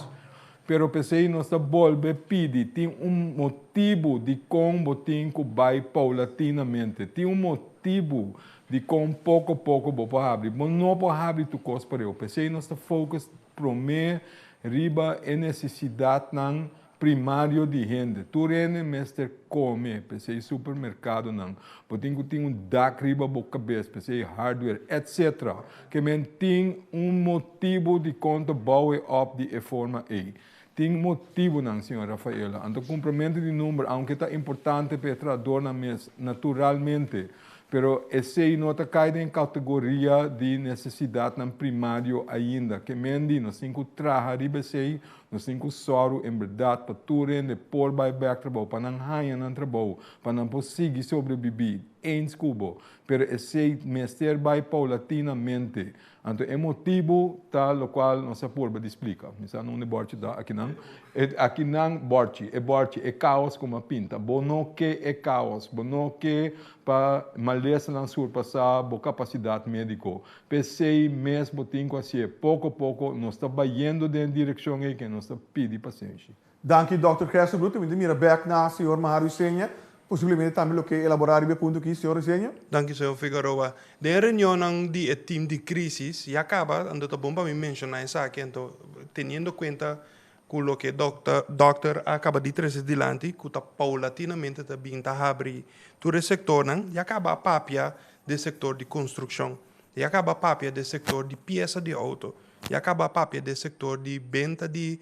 Pero p'esei nos ta bolbe pidi, tin un motibu dikon bo tin ku bai paulatinamente, tin un motibu dikon poko poko bo por habri. Bo no por habri tur kos pareu, p'esei nos ta focus promé riba e nesesidatnan primario di hende. Tur hende mester kome, p'esei supermerkadonan. Bo tin ku tin un dak riba bo kabes, p'esei hardware, etc. Ke men tin un motibu dikon ta bou e òp di e forma ei. Tin motibunan, señor Rafaela. Anto kumpramentu di number, aunke ta importante pa e trahadornan mes, naturalmente, Pero esei no ta kai den kategoria di nesesidatnan primario ainda. Ke men di nos tin ku traha riba esei, nos tin ku sòru en bèrdat pa tur hende por bai bèk trabou, pa nan haña nan trabou, pa nan por sigui sobrebibí. Eens ku bo. Pero esei mester bai paulatinamente. Anto e motibu ta lokual nos a purba di splika. Mi sa no unda e bòrchi ta, akinan. E akinan bòrchi, e bòrchi, e kaos ku mi a pinta. Bo no ke e kaos, bo no ke pa malesanan surpasá bo kapasidat médiko. P'esei mes bo tin ku hasié poko poko. Nos ta bayendo den e direkshon ei ke nos ta pidi pasenshi. Danki Dòkter Gerstenbluth. Mi ta mira bèk na señor Maharu Isenia. Posiblemente tambe lo ke elaborá riba e punto aki, señor Riseña. Danki, señor Figueroa. Den e reunionnan di e team di crisis ya caba, anto ta bon pa mi menciona esaki, anto teniendo cuenta cu loke dokter dokter a caba di trece dilanti, cu ta paulatinamente ta bin ta habri tur e sectornan, ya caba a papia den sector di construccion, ya caba a papia den sector di pieza di auto, ya caba a papia den sector di benta di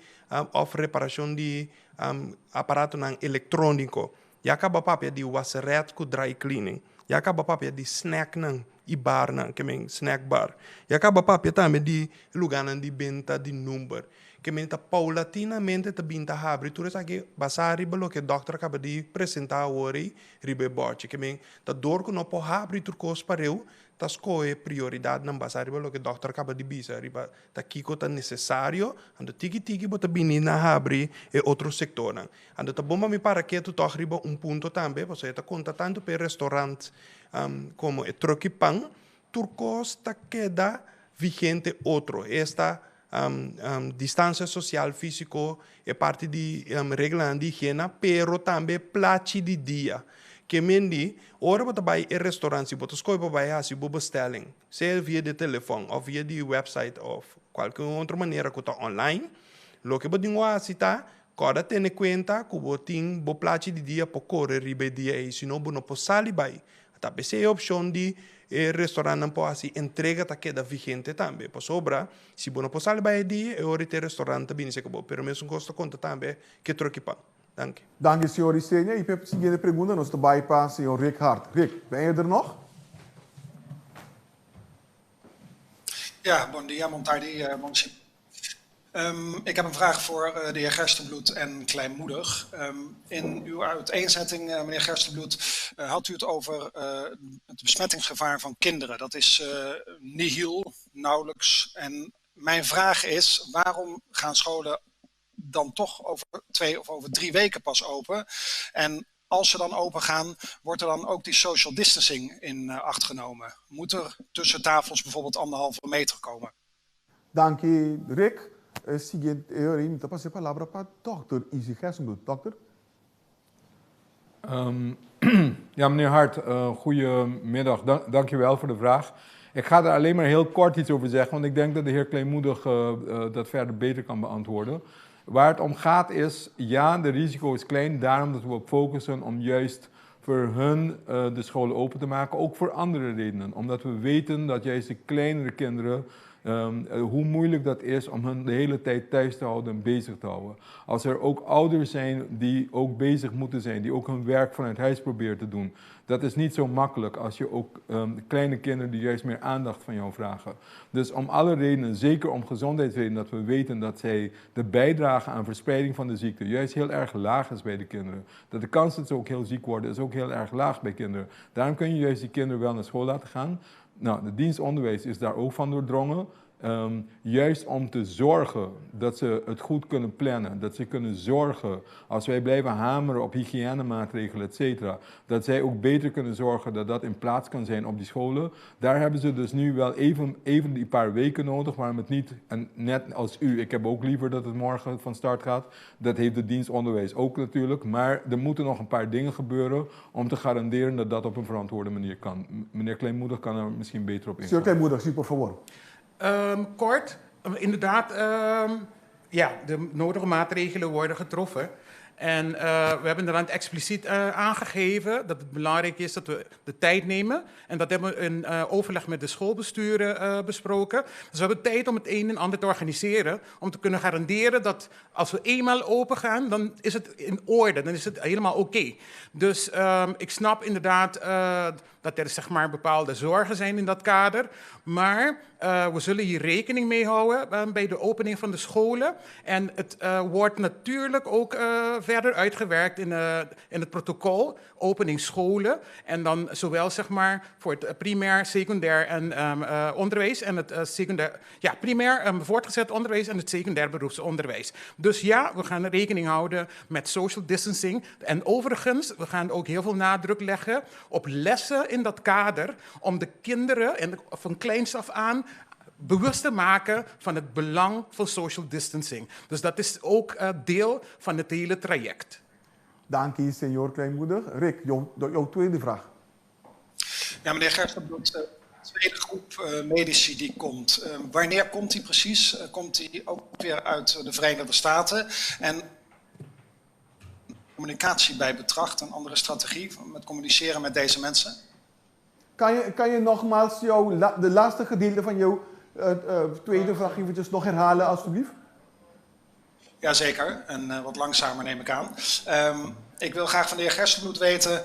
of reparacion di aparatonan electronico, Ya kaba papia di waseret ku dry cleaning. Ya kaba papia di snacknan i barnan, ke men snack bar. Ya kaba papia tambe di lugánan di benta di number. Ke men ta paulatinamente ta bin ta habri tur esaki basá riba loke dòkter a kaba di presentá awor ei riba e bòrchi. Ke men ta dor ku no por habri tur kos pareu, ta skohe prioridatnan basá riba loke dòkter a kaba di bisa riba ta kiko ta nesesario, anto tiki tiki bo ta bini na habri e otro sektornan. Anto ta bon pa mi para ketu tòg riba un punto tambe, pasobra e ta konta tantu pa e restorant komo e tròki pan, tur kos ta keda vigente otro, esta distansia sosial físiko, e parti di reglanan di higiena, pero tambe plachi di dia. Ke men di, ora bo ta bai e restorant, si bo ta skohe pa bai hasi bo bestelling, sea via di telefòn òf via di wèpsait òf kualke otro manera ku ta online, loke bo tin ku hasi ta kòrda tene kuenta ku bo tin bo plachi di dia por kore riba e dia ei, sino bo no por sali bai. Ta p'esei e opshon di e restorantnan por hasi entrega ta keda vigente tambe, pasobra si bo no por sali bai e dia, e ora ei te restorant ta bini serka bo, pero mesun kos ta konta tambe ku e troki pan. Danki. Danki señor Isenia y p'e siguiente pregunta nos ta bay pa señor Rick Hart. Rick, ben je er nog? Ja, bon dia, bon tardi, bon si. Um, ik heb een vraag voor uh, de heer Gerstenbloed en Kleinmoedig. Um, in uw uiteenzetting, uh, meneer Gerstenbloed, uh, had u het over het besmettingsgevaar van kinderen. Dat is nihil, nauwelijks. En mijn vraag is, waarom gaan scholen dan toch over twee of over drie weken pas open. En als ze dan open gaan, wordt er dan ook die social distancing in eh, acht genomen? Moet er tussen tafels bijvoorbeeld anderhalve meter komen? Danki Rick. E siguiente e ora mi ta pasa e palabra pa Dòkter Izzy Gerstenbluth. Dòkter? Um, ja, meneer Hart, uh, goedemiddag. Dank, dankjewel voor de vraag. Ik ga er alleen maar heel kort iets over zeggen, want ik denk dat de heer Kleinmoedig uh, uh, dat verder beter kan beantwoorden. Waar het om gaat is, ja, de risico is klein, daarom dat we op focussen om juist voor hun uh, de scholen open te maken, ook voor andere redenen. Omdat we weten dat juist de kleinere kinderen Um, hoe moeilijk dat is om hen de hele tijd thuis te houden en bezig te houden. Als er ook ouders zijn die ook bezig moeten zijn, die ook hun werk vanuit huis proberen te doen. Dat is niet zo makkelijk als je ook um, kleine kinderen die juist meer aandacht van jou vragen. Dus om alle redenen, zeker om gezondheidsredenen, dat we weten dat zij de bijdrage aan verspreiding van de ziekte juist heel erg laag is bij de kinderen. Dat de kans dat ze ook heel ziek worden is ook heel erg laag bij kinderen. Daarom kun je juist die kinderen wel naar school laten gaan. Nou, de dienst onderwijs is daar ook van doordrongen. Um, juist om te zorgen dat ze het goed kunnen plannen, dat ze kunnen zorgen, als wij blijven hameren op hygiënemaatregelen, et cetera, dat zij ook beter kunnen zorgen dat dat in plaats kan zijn op die scholen. Daar hebben ze dus nu wel even, even die paar weken nodig, waarom het niet, en net als u, ik heb ook liever dat het morgen van start gaat, dat heeft de dienst onderwijs ook natuurlijk, maar er moeten nog een paar dingen gebeuren om te garanderen dat dat op een verantwoorde manier kan. Meneer Kleinmoedig kan er misschien beter op ingaan. Señor Kleinmoedig, sí, por favor. Um, kort, inderdaad, um, ja, de nodige maatregelen worden getroffen. En uh, we hebben inderdaad expliciet uh, aangegeven dat het belangrijk is dat we de tijd nemen. En dat hebben we in uh, overleg met de schoolbesturen besproken. Dus we hebben tijd om het een en ander te organiseren. Om te kunnen garanderen dat als we eenmaal open gaan, dan is het in orde. Dan is het helemaal oké. Okay. Dus um, ik snap inderdaad dat er zeg maar, bepaalde zorgen zijn in dat kader. Maar uh, we zullen hier rekening mee houden uh, bij de opening van de scholen. En het uh, wordt natuurlijk ook verder uitgewerkt in, in het protocol opening scholen. En dan zowel zeg maar, voor het primair, secundair en um, onderwijs en het secundair, ja, primair um, voortgezet onderwijs en het secundair beroepsonderwijs. Dus ja, we gaan rekening houden met social distancing. En overigens, we gaan ook heel veel nadruk leggen op lessen in dat kader om de kinderen en van kleins af aan bewust te maken van het belang van social distancing. Dus dat is ook uh, deel van het hele traject. Danki, señor Kleinmoedig. Rick, jouw tweede vraag. Ja, meneer Gerstenbluth, de tweede groep medici die komt, wanneer komt die precies? Komt die ook weer uit de Verenigde Staten? En communicatie bij betracht, een andere strategie met communiceren met deze mensen? Kan je nogmaals de laatste gedeelte van jouw tweede vraag eventjes nog herhalen, alstublieft? Jazeker, en wat langzamer neem ik aan. Ik wil graag van de heer Gerstenbluth weten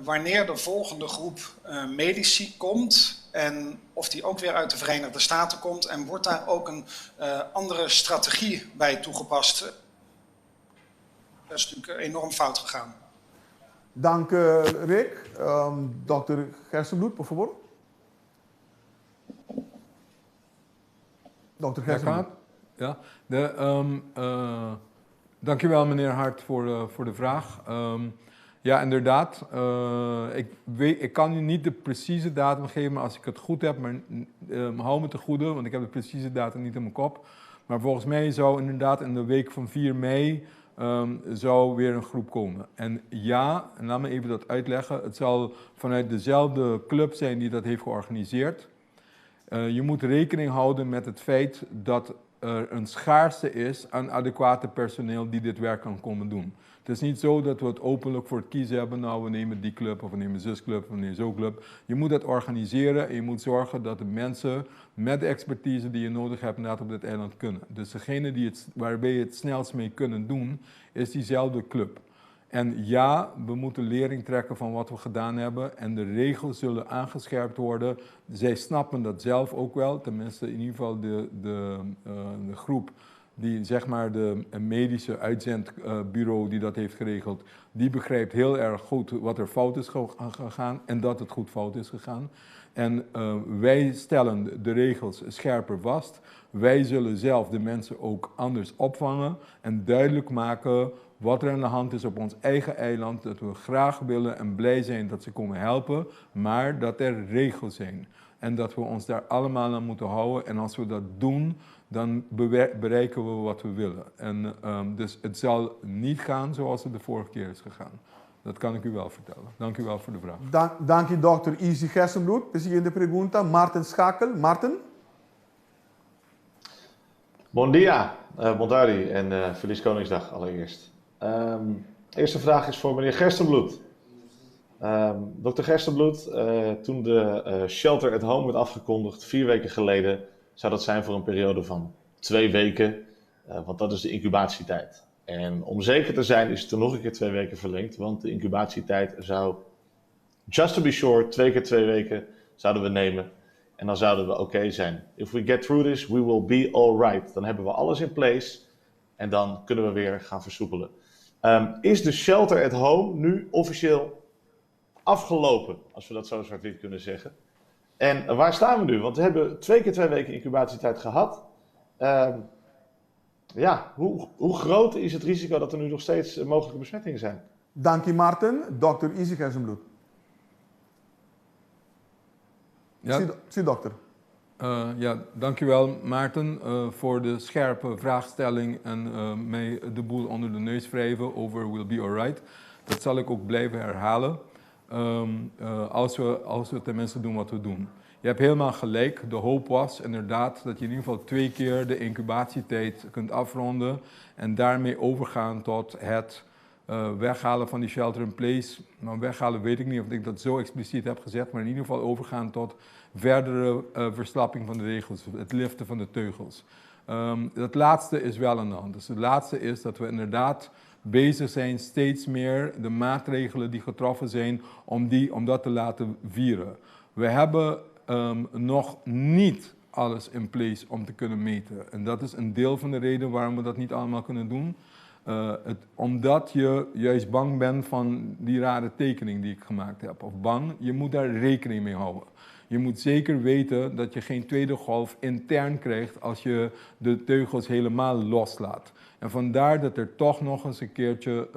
wanneer de volgende groep medici komt en of die ook weer uit de Verenigde Staten komt en wordt daar ook een andere strategie bij toegepast? Dat is natuurlijk enorm fout gegaan. Dank, Rick. Dokter Gerstenbluth, bijvoorbeeld. Dokter Gerstenbluth. Ja, dankjewel meneer Hart voor de vraag. Ja, inderdaad. Ik kan u niet de precieze datum geven, maar als ik het goed heb, maar hou me te goede, want ik heb de precieze datum niet in mijn kop. Maar volgens mij zou inderdaad in de week van 4 mei zou weer een groep komen. En ja, en laat me even dat uitleggen, het zal vanuit dezelfde club zijn die dat heeft georganiseerd. Je moet rekening houden met het feit dat er een schaarste is aan adequate personeel die dit werk kan komen doen. Het is niet zo dat we het openlijk voor het kiezen hebben, nou we nemen die club of we nemen zusclub of we nemen zo'n club. Je moet dat organiseren en je moet zorgen dat de mensen met de expertise die je nodig hebt inderdaad op dit eiland kunnen. Dus degene waarbij je het snelst mee kunnen doen, is diezelfde club. En ja, we moeten lering trekken van wat we gedaan hebben en de regels zullen aangescherpt worden. Zij snappen dat zelf ook wel, tenminste in ieder geval de groep die de medische uitzendbureau die dat heeft geregeld, die begrijpt heel erg goed wat er fout is gegaan en dat het goed fout is gegaan. En wij stellen de regels scherper vast. Wij zullen zelf de mensen ook anders opvangen en duidelijk maken wat er aan de hand is op ons eigen eiland, dat we graag willen en blij zijn dat ze komen helpen, maar dat er regels zijn. En dat we ons daar allemaal aan moeten houden. En als we dat doen, dan bereiken we wat we willen. En dus het zal niet gaan zoals het de vorige keer is gegaan. Dat kan ik u wel vertellen. Dank u wel voor de vraag. Dank u, dokter Izzy Gerstenbluth. De siguiente pregunta, Maarten Schakel. Maarten? Bon dia, bon tardi en Feliz Koningsdag allereerst. Eerste vraag is voor meneer Gerstenbluth. Dokter Gerstenbluth, toen de shelter at home werd afgekondigd 4 weken geleden, zou dat zijn voor een periode van 2 weken, want dat is de incubatietijd. En om zeker te zijn is het er nog een keer 2 weken verlengd, want de incubatietijd zou, just to be sure, 2 keer 2 weken zouden we nemen. En dan zouden we oké zijn. If we get through this, we will be all right. Dan hebben we alles in place en dan kunnen we weer gaan versoepelen. Is de shelter at home nu officieel afgelopen, als we dat zo zwart-wit kunnen zeggen? En waar staan we nu? Want we hebben 2 keer 2 weken incubatietijd gehad. Hoe groot is het risico dat er nu nog steeds mogelijke besmettingen zijn? Dank je, Maarten. Dokter Izzy Gerstenbluth. Ja. Zie dokter. Ja, dankjewel Maarten voor de scherpe vraagstelling en mij de boel onder de neus wrijven over we'll be alright. Dat zal ik ook blijven herhalen. Als we tenminste doen wat we doen. Je hebt helemaal gelijk. De hoop was inderdaad dat je in ieder geval 2 keer de incubatietijd kunt afronden en daarmee overgaan tot het weghalen van die shelter in place. Maar weghalen weet ik niet of ik dat zo expliciet heb gezegd, maar in ieder geval overgaan tot verdere verslapping van de regels, het liften van de teugels. Dat laatste is wel aan de hand. Dus het laatste is dat we inderdaad bezig zijn steeds meer de maatregelen die getroffen zijn, om dat te laten vieren. We hebben nog niet alles in place om te kunnen meten. En dat is een deel van de reden waarom we dat niet allemaal kunnen doen. Omdat je juist bang bent van die rare tekening die ik gemaakt heb. Of bang, je moet daar rekening mee houden. Je moet zeker weten dat je geen tweede golf intern krijgt als je de teugels helemaal loslaat. En vandaar dat er toch nog eens een keertje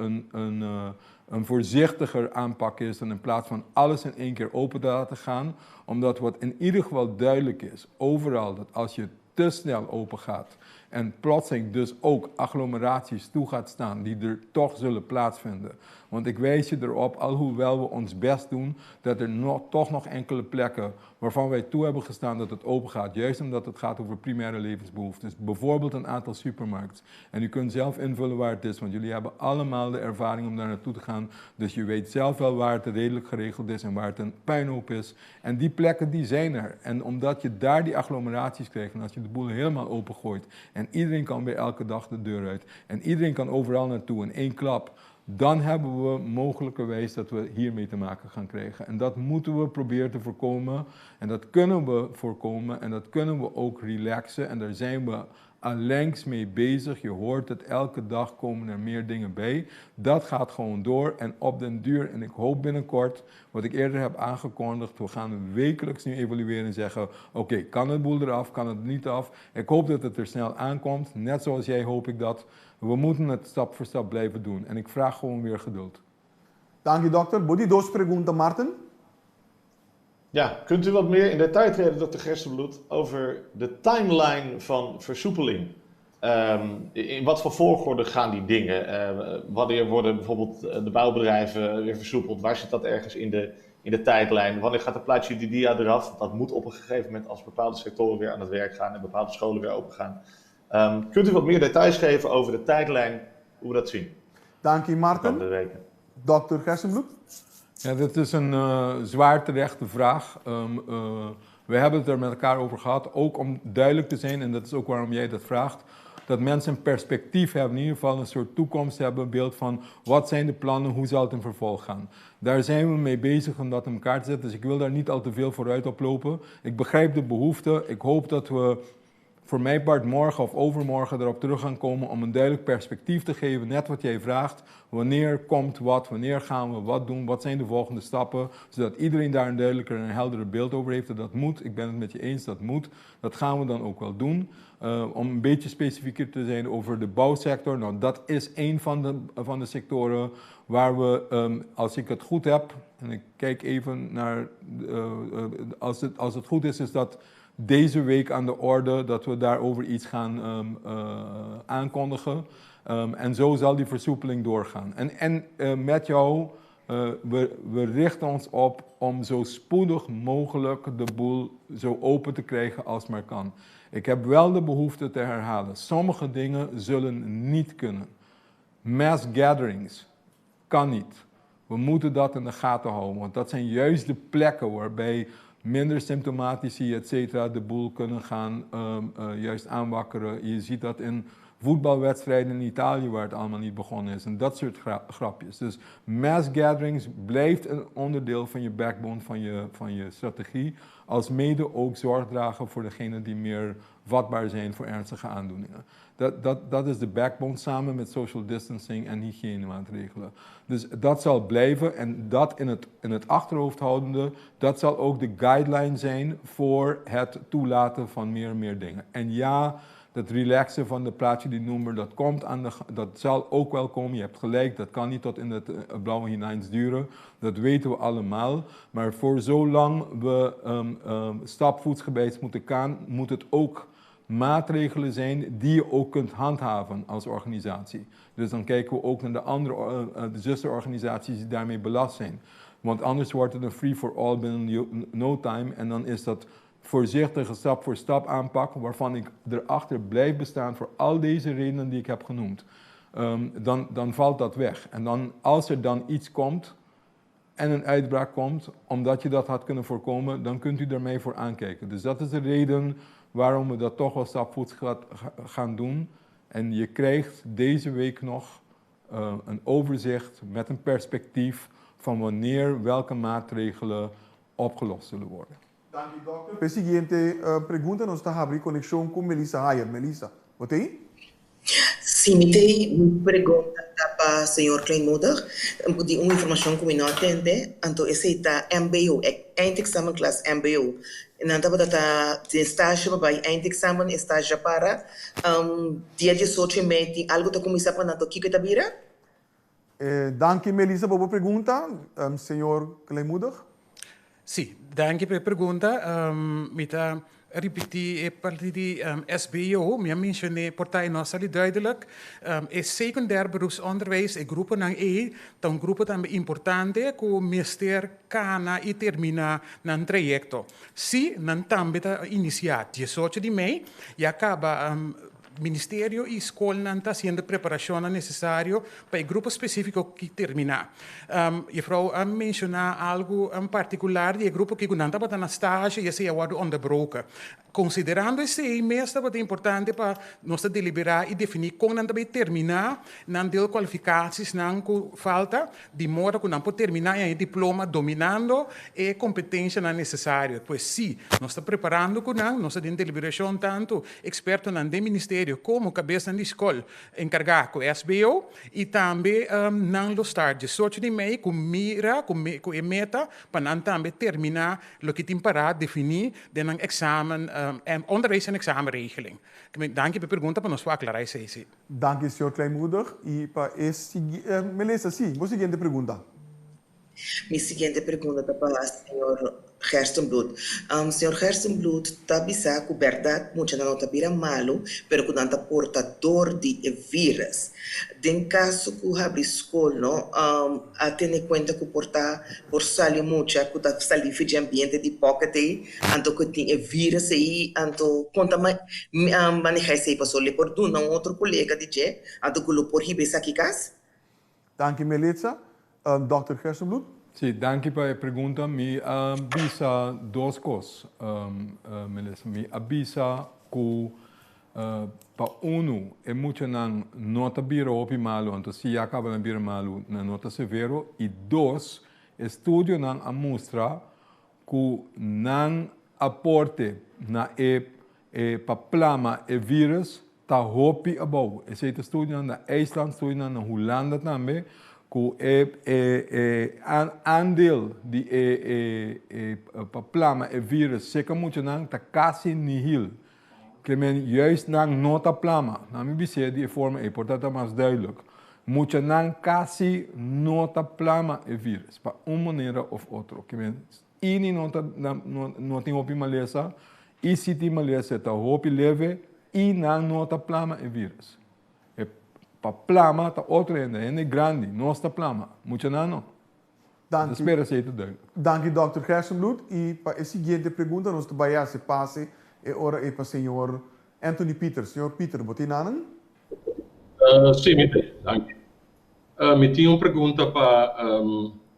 een voorzichtiger aanpak is dan in plaats van alles in één keer open te laten gaan. Omdat wat in ieder geval duidelijk is, overal, dat als je te snel open gaat En plotseling dus ook agglomeraties toe gaat staan die er toch zullen plaatsvinden. Want ik wijs je erop, alhoewel we ons best doen, dat er nog, toch nog enkele plekken waarvan wij toe hebben gestaan dat het open gaat. Juist omdat het gaat over primaire levensbehoeftes. Bijvoorbeeld een aantal supermarkten. En u kunt zelf invullen waar het is, want jullie hebben allemaal de ervaring om daar naartoe te gaan. Dus je weet zelf wel waar het redelijk geregeld is en waar het een puinhoop is. En die plekken die zijn er. En omdat je daar die agglomeraties krijgt en als je de boel helemaal opengooit en iedereen kan weer elke dag de deur uit en iedereen kan overal naartoe in één klap, dan hebben we mogelijkerwijs dat we hiermee te maken gaan krijgen. En dat moeten we proberen te voorkomen. En dat kunnen we voorkomen en dat kunnen we ook relaxen. En daar zijn we allengs mee bezig. Je hoort het, elke dag komen er meer dingen bij. Dat gaat gewoon door en op den duur, en ik hoop binnenkort, wat ik eerder heb aangekondigd, we gaan wekelijks nu evalueren en zeggen, oké, kan het boel eraf, kan het niet af? Ik hoop dat het er snel aankomt, net zoals jij hoop ik dat. We moeten het stap voor stap blijven doen en ik vraag gewoon weer geduld. Dank u, dokter. Bo di dos pregunta, Martin. Ja, kunt u wat meer in detail treden, dokter Gerstenbluth, over de timeline van versoepeling? In wat voor volgorde gaan die dingen? Wanneer worden bijvoorbeeld de bouwbedrijven weer versoepeld? Waar zit dat ergens in de tijdlijn? Wanneer gaat de plaatje di dia eraf? Want dat moet op een gegeven moment als bepaalde sectoren weer aan het werk gaan en bepaalde scholen weer open gaan. Kunt u wat meer details geven over de tijdlijn, hoe we dat zien? Dank u, Martin. De weken. Dokter Gerstenbluth? Ja, dat is een zwaar terechte vraag. We hebben het er met elkaar over gehad, ook om duidelijk te zijn, en dat is ook waarom jij dat vraagt, dat mensen een perspectief hebben, in ieder geval een soort toekomst hebben, een beeld van wat zijn de plannen, hoe zal het in vervolg gaan. Daar zijn we mee bezig om dat in elkaar te zetten, dus ik wil daar niet al te veel vooruit op lopen. Ik begrijp de behoefte, ik hoop dat we voor mijn part morgen of overmorgen erop terug gaan komen om een duidelijk perspectief te geven, net wat jij vraagt. Wanneer komt wat, wanneer gaan we wat doen, wat zijn de volgende stappen, zodat iedereen daar een duidelijker en helderder beeld over heeft. En dat moet, ik ben het met je eens, dat moet. Dat gaan we dan ook wel doen. Om een beetje specifieker te zijn over de bouwsector, nou dat is een van de sectoren waar we, als ik het goed heb, en ik kijk even naar, als het goed is, is dat deze week aan de orde dat we daarover iets gaan aankondigen. En zo zal die versoepeling doorgaan. En met jou, we richten ons op om zo spoedig mogelijk de boel zo open te krijgen als maar kan. Ik heb wel de behoefte te herhalen. Sommige dingen zullen niet kunnen. Mass gatherings kan niet. We moeten dat in de gaten houden, want dat zijn juist de plekken waarbij minder symptomatici, et cetera, de boel kunnen gaan juist aanwakkeren. Je ziet dat in voetbalwedstrijden in Italië waar het allemaal niet begonnen is en dat soort grapjes. Dus mass gatherings blijft een onderdeel van je backbone, van je strategie, als mede ook zorg dragen voor degenen die meer vatbaar zijn voor ernstige aandoeningen. Dat is de backbone samen met social distancing en hygiënemaatregelen. Dus dat zal blijven en dat in het achterhoofd houdende, dat zal ook de guideline zijn voor het toelaten van meer en meer dingen. En ja, dat relaxen van de plaatje di number, dat zal ook wel komen. Je hebt gelijk, dat kan niet tot in het blauwe hineins duren. Dat weten we allemaal. Maar voor zolang we stapvoetsgewijs moeten gaan, moet het ook maatregelen zijn die je ook kunt handhaven als organisatie. Dus dan kijken we ook naar de andere de zusterorganisaties die daarmee belast zijn. Want anders wordt het een free-for-all binnen no time en dan is dat voorzichtige stap voor stap aanpak, waarvan ik erachter blijf bestaan voor al deze redenen die ik heb genoemd. Dan valt dat weg. En dan, als er dan iets komt en een uitbraak komt, omdat je dat had kunnen voorkomen, dan kunt u ermee voor aankijken. Dus dat is de reden waarom we dat toch wel stapvoets gaan doen. En je krijgt deze week nog een overzicht met een perspectief van wanneer welke maatregelen opgelost zullen worden. Dank u, dokter. E siguiente pregunta, nos ta habri konekshon ku Melissa Hayer. Melissa, bo tin? Si, mi tin un pregunta pa señor Kleinmoedig. Di un informashon ku mi no a tende. Anto, esei ta MBO, eindexamenklas MBO. Nan tabata den stage pa eindexamen, stage para. Dia 18 mei tin algu ta kuminsá pa nan, kiko ta bira? Danki, Melissa, pa e pregunta. Señor Kleinmoedig? Si, danki pa e pregunta. Mi ta ripití e parti di SBO, mi a menshoné por ta e no a sali duidelijk. E secundair beroepsonderwijs, e gruponan ei ta un grupo tambe importante ku mester kana i terminá nan trayekto. Sí, nan tambe ta inisiá 18 di mei, ya kaba Ministerio i skolnan ta hasiendo preparashonnan nesesario pa e grupo spesífiko ki terminá. Jefrou a menshoná algu en partikular di e grupo ki ku nan tabata na stage i esei a wòrdu onderbroken. Konsiderando esei mes tabata importante pa nos ta deliberá i definí kon nan ta bai terminá nan deelkwalifikatiesnan ku falta, di moda ku nan por terminá i haña diploma dominando e kompetensianan nesesario. Pues sí, nos ta preparando ku nan, nos ta den deliberashon tantu ekspertonan den ministerio komo kabesnan di skol enkargá ku SBO i tambe nan lo start 18 di mei ku mira ku e meta pa nan tambe terminá loke tin pará definí den nan eksamen onderwijs en examenregeling. Danki pa e pregunta pa nos por aklará esei sí. Danki señor Kleinmoedig y pa e Melissa, si, bo siguiente pregunta. Mi siguiente pregunta ta pa señor Gerstenbluth. Señor Gerstenbluth ta bisa cu berdad muchanan no ta bira malo pero cu nan ta portador di e virus. Den caso cu habri scol no a tene cuenta cu por ta por sali mucha cu ta sali for dje ambiente di pocket ey anto cu tin e virus ey anto con ta maneha esey pasobra lo por duna un otro colega di dje anto cu lo por hiba esaki cas. Danki Melitza. Dòkter Gerstenbluth? Sí, danki pa e pregunta. Mi a bisa dos kos, Melissa. Mi a bisa ku pa unu e muchanan no ta bira hopi malu, anto si ya kaba nan bira malu nan no ta severo. I dos, estudionan a mustra ku nan aporte na e pa plama e virus ta hopi abou. Esei ta studionan na IJsland, studionan na Hulanda tambe, ku e e aandeel di e e pa plama e virus seka muchanan ta kasi nihil. Ke men juist nan no ta plama. Nan mi bis'é di e forma ei por ta ta mas duidelijk. Muchanan kasi no ta plama e virus pa un manera of otro. Ke men ini no ta no tin hopi malesa i si tin malesa e ta hopi leve i nan no ta plama e virus. E pa plama ta otro hende, hende grandi, nos ta plama, muchanan no. Danki. Spera esei ta duidelijk. Danki Dòkter Gerstenbluth i pa e siguiente pregunta nos ta bai hasi pase e ora ei pa señor Anthony Pieters. Señor Pieters, bo tin nanan? Sí, mi tin. Danki. Mi tin un pregunta pa,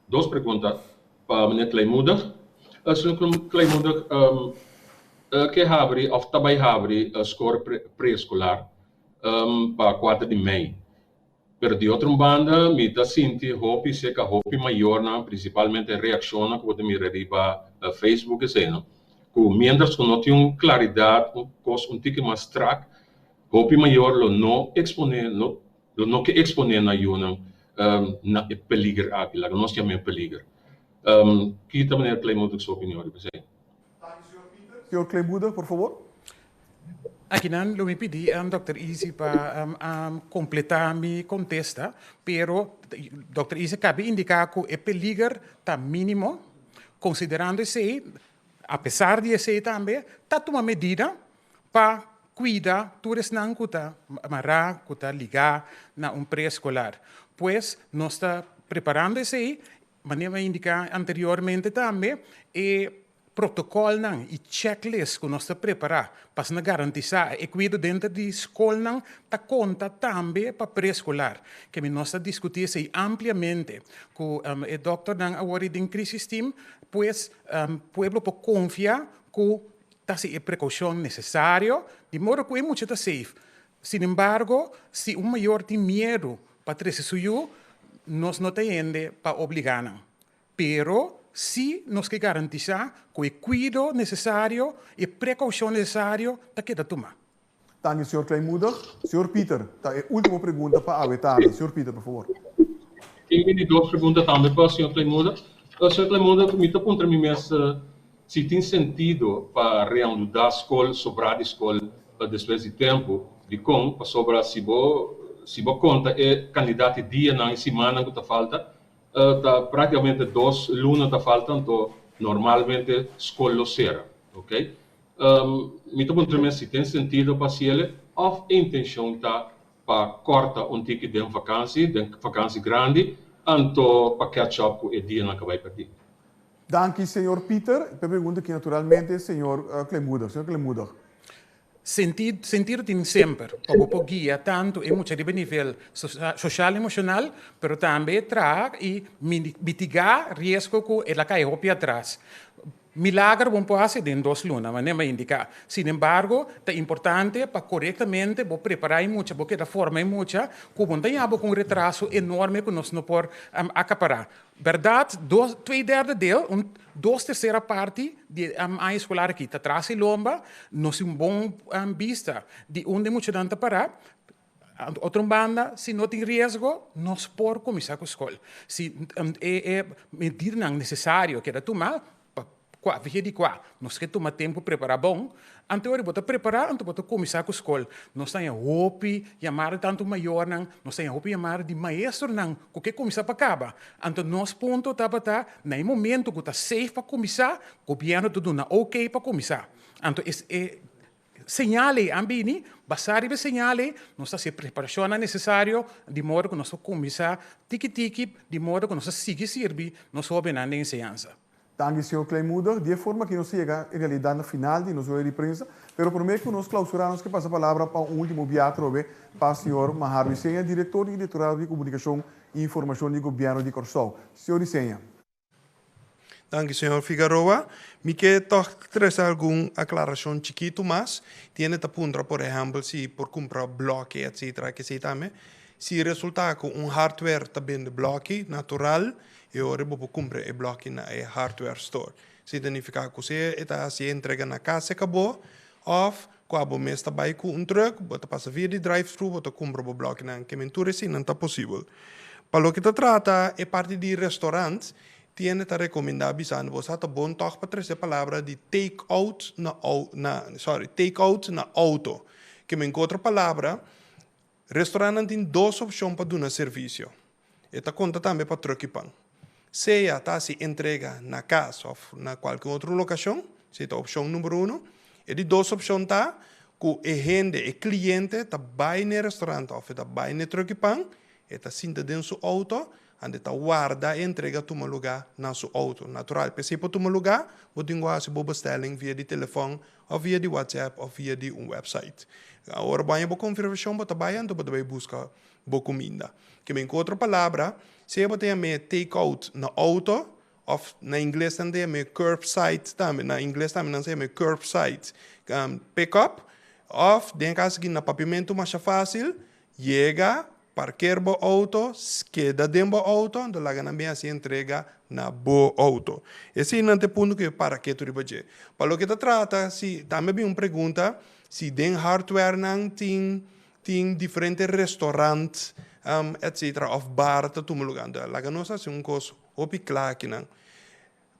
dos pregunta pa meneer Kleinmoedig. Señor Kleinmoedig, ke habri òf ta bai habri skol preeskolar pa kuater di mei? Pero di otro un banda mi ta sinti hopi serka hopi mayornan, principalmente reaccionnan cu bo ta mira riba Facebook esey no, cu mientras cu no tin un claridad, un cos un tiki mas strak, hopi mayor lo no expone, lo no ke expone nan yunan na e peliger aki, laga nos yama e peliger. Ki ta meneer Kleinmoedig su opinion riba esey? Señor Kleinmoedig, por favor. Akinan lo mi pidi Dòkter Izzy pa kompletá mi kontesta, pero Dòkter Izzy kabi indiká ku e peliger ta mínimo. Konsiderando esei, apesar di esei tambe, ta tuma medida pa kuida tur esnan ku ta mará, ku ta ligá na un preeskolar. Pues nos ta preparando esei, manera mi a indiká anteriormente tambe, e Protocolnan y checklist cu nos ta prepara pa asina garantisa e cuido denter di scolnan ta conta tambe pa preescolar. Kemi nos ta discuti esey ampliamente cu e dokternan awor y den crisis team, pues pueblo por confia cu ta haci e precaucion necesario di modo cu e mucha ta safe. Sin embargo, si un mayor tin miedo pa trece su yu, nos no ta hende pa obliga nan. Pero sí nos ke garantisá ku e kuido nesesario i e prekoushon nesesario ta keda tumá. Danki, señor Kleinmoedig. Señor Pieter, ta e último pregunta pa awe tardi. Señor Pieter, por favor. Tin mi di dos pregunta tambe pa señor Kleinmoedig. Señor Kleinmoedig, mi ta puntra mi mes si tin sentido pa reanudá skol, sobrá di skol despues di tempu. Dikon? Pasobra si bo si bo konta e kandidat di dianan i simannan ku ta falta, Ta práktikamente dos luna ta falta anto normalmente skol lo sera, ok. Mi ta puntra mes si tin sentido pa hasiele òf e intenshon ta pa kòrta un tiki den vakansi, den vakansi grandi, anto pa catch up ku e dianan ku a bai pèrdí. Danki señor Pieter. E pregunta aki naturalmente señor Kleinmoedig. Señor Kleinmoedig. Sentido, sentido tin semper pa bo por guia tantu e mucha riba nivel social emocional, pero tambe traha i mitigá riesgo ku el a kai hopi atras. Milager bo por hasi den dos luna, manera mi a indiká. Sin embargo, ta importante pa korektamente bo prepará e mucha, bo keda forma e mucha, ku bo no ta yaba ku un retraso enorme ku nos no por akapará. Bèrdat, dos, twee derde deel, un dos tersera parti di e aña eskolar aki ta tras e lomba, nos tin un bon bista di unda e muchanan ta pará. Otro banda, si no tin riesgo, nos por kuminsá ku skol. Si e e medidanan nesesario keda tumá, pa kua, via di kua nos ke tuma tempu prepará bon, anto ora bo ta prepará, anto bo ta kuminsá ku skol. Nos ta haña hopi yamada di tantu mayornan, nos ta haña hopi yamada di maestronan ku ke kuminsá pa kaba. Anto nos punto tabata na e momento ku ta safe pa kuminsá, gobièrnu ta duna oké pa kuminsá. Anto es e señal ei a bini, basá riba e señal ei nos ta hasi e preparashonnan nesesario di modo ku nos ta kuminsá tiki tiki, di modo ku nos ta sigui sirbi nos hóbennan den enseñansa. Danki señor Kleinmoedig. Di e forma aki nos a yega en realidad na final di nos rueda di prensa, pero prome cu nos clausura nos ke pasa palabra pa un ultimo bia atrobe pa señor Mahar Wiseña, director di Directorado di Comunicacion y Informacion di Gobierno di Corsou. Señor Wiseña. Danki señor Figaroa. Mi ke tog trece algun aclaracion chikito mas. Tiene ta puntra por ehempel si por cumpra bloki etcetera kesey tambe. Si resulta cu un hardware ta bende bloki natural E ora bo por kumpra e blòki na e hardware store. Si ta nifiká ku si e ta hasi e entrega na kas e kabó òf ku abo mes ta bai ku un trùk, bo ta pasa via di drive-thru bo ta kumpra bo blòkinan. Ke men tur eseinan ta posibel. Pa loke ta trata e parti di restorant, tiende ta rekomendá bisando bo sa ta bon tòg pa trese palabra di take out na na sorry take out na outo. Ke men ku otro palabra, restorantnan tin dos opshon pa duna servisio. E ta konta tambe pa truck i pan. Sea ta hasi entrega na kas òf na kualke otro lokashon, esei ta opshon number uno. E di dos opshon ta ku e hende, e kliente, ta bai na e restorant òf e ta bai na e truck i pan, e ta sinta den su outo, anto e ta warda e entrega tuma lugá na su outo. Natural, p'esei por tuma lugá, bo tin ku hasi bo bestelling via di telefòn òf via di WhatsApp òf via di un website. Ora bo haña bo konfirmashon bo ta bai anto bo ta bai buska bo kuminda. Ke men ku otro palabra, sea bo ta yam'é take out na outo òf na ingles nan ta yam'é curbside tambe, na ingles tambe nan sa yam'é curbside pick up, òf den e kaso aki na papiamentu masha fásil, yega, parker bo outo, keda den bo outo, anto laga nan bin hasi entrega na bo outo. Esei nan ta e punto ku yo para ketu riba dje. Pa loke ta trata, si tambe a bin un pregunta si den hardwarenan tin Tin diferente restaurant etcetera of bar ta tuma lugar. Anto laga nos haci un cos hopi cla akinan.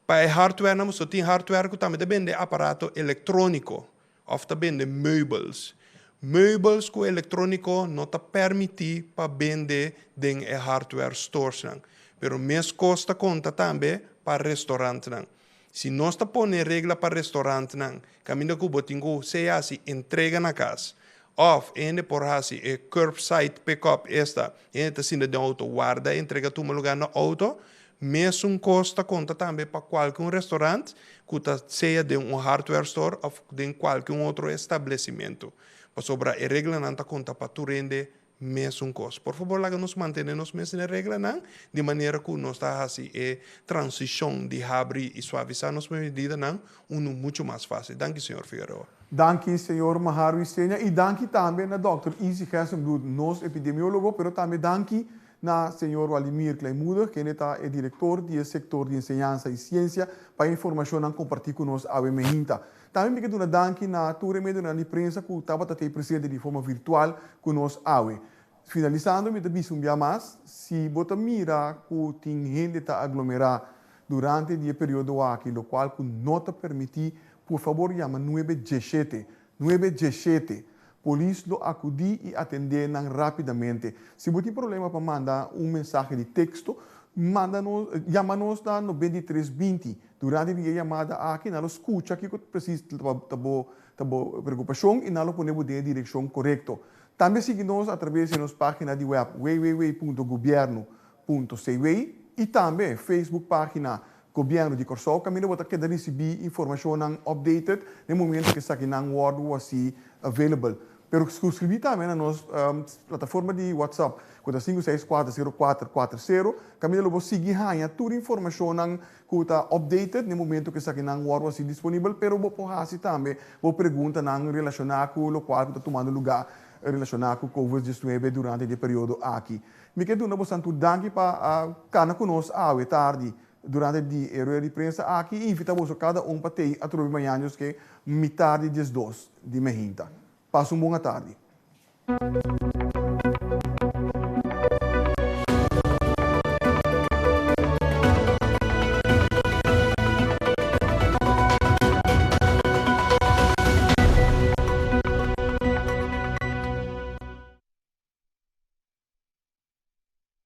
Pa e hardware nan boso tin hardware cu tambe ta bende aparato electronico of ta bende meubels. Meubels cu electronico no ta permiti pa bende den e hardware stores nan. Pero mescos ta conta tambe pa restaurantnan. Si nos ta pone regla pa restaurantnan caminda cu bo tin cu sea haci entrega na cas of hende por haci e curbside pick-up esta hende ta sinta den auto warda e entrega tuma lugar na auto, mesun cos ta conta tambe pa cualke un restaurant cu ta sea den un hardware store of den cualke un otro establecimento pasobra e reglanan ta conta pa tur hende Mesun kos. Por fabor laga nos mantene nos mes den e reglanan di manera ku nos ta hasi e transishon di habri i suavisá nos medidanan unu muchu mas fásil. Danki señor Figueroa. Danki señor Mahar Wiseña i danki tambe na dòkter Izzy Gerstenbluth, nos epidemiólogo, pero tambe danki na señor Waldimir Kleinmoedig, kende ta e direktor di e sektor di enseñansa i siensia, pa e informashonnan kompartí ku nos awe meinta. Tambe mi ke duna danki na tur e medionan di prensa ku tabata t'ei presente di forma virtual ku nos awe. Finalisando mi ta bisa un bia mas, si bo ta mira ku tin hende ta aglomerá durante di e periodo aki lokual ku no ta permití, por fabor yama nuebe djeshete, nuebe djeshete. Polis lo akudí i atendé nan rápidamente. Si bo tin problema pa manda un mensahe di teksto, manda nos, yama nos na 93 20. Durante di e yamada aki, nan lo skucha kiko presis ta bo preokupashon i nan lo pone bo den direkshon korekto. Tambe sigui nos a traves di nos página di web www.gobierno.cw i tambe Facebook página Gobièrnu di Kòrsou, kaminda bo ta keda risibí informashon updated na momento ku esakinan wòrdu hasí available. Pero suskribí tambe na nos plataforma di WhatsApp, ku ta 5640440, kaminda bo sigui haña tur informashon ku ta updated na momento ku esakinan wòrdu hasí disponibel, pero bo por hasi tambe bo preguntanan relashoná ku loke ta tumando lugá relashoná ku COVID-19 durante e periodo aki. Mi ke duna boso tur danki pa kana ku nos awe tardi durante di rueda di prensa aki i invitá boso kada un pa t'ei atrobe mañan ku mitar di 12 di mainta. Pasa un bon tardi.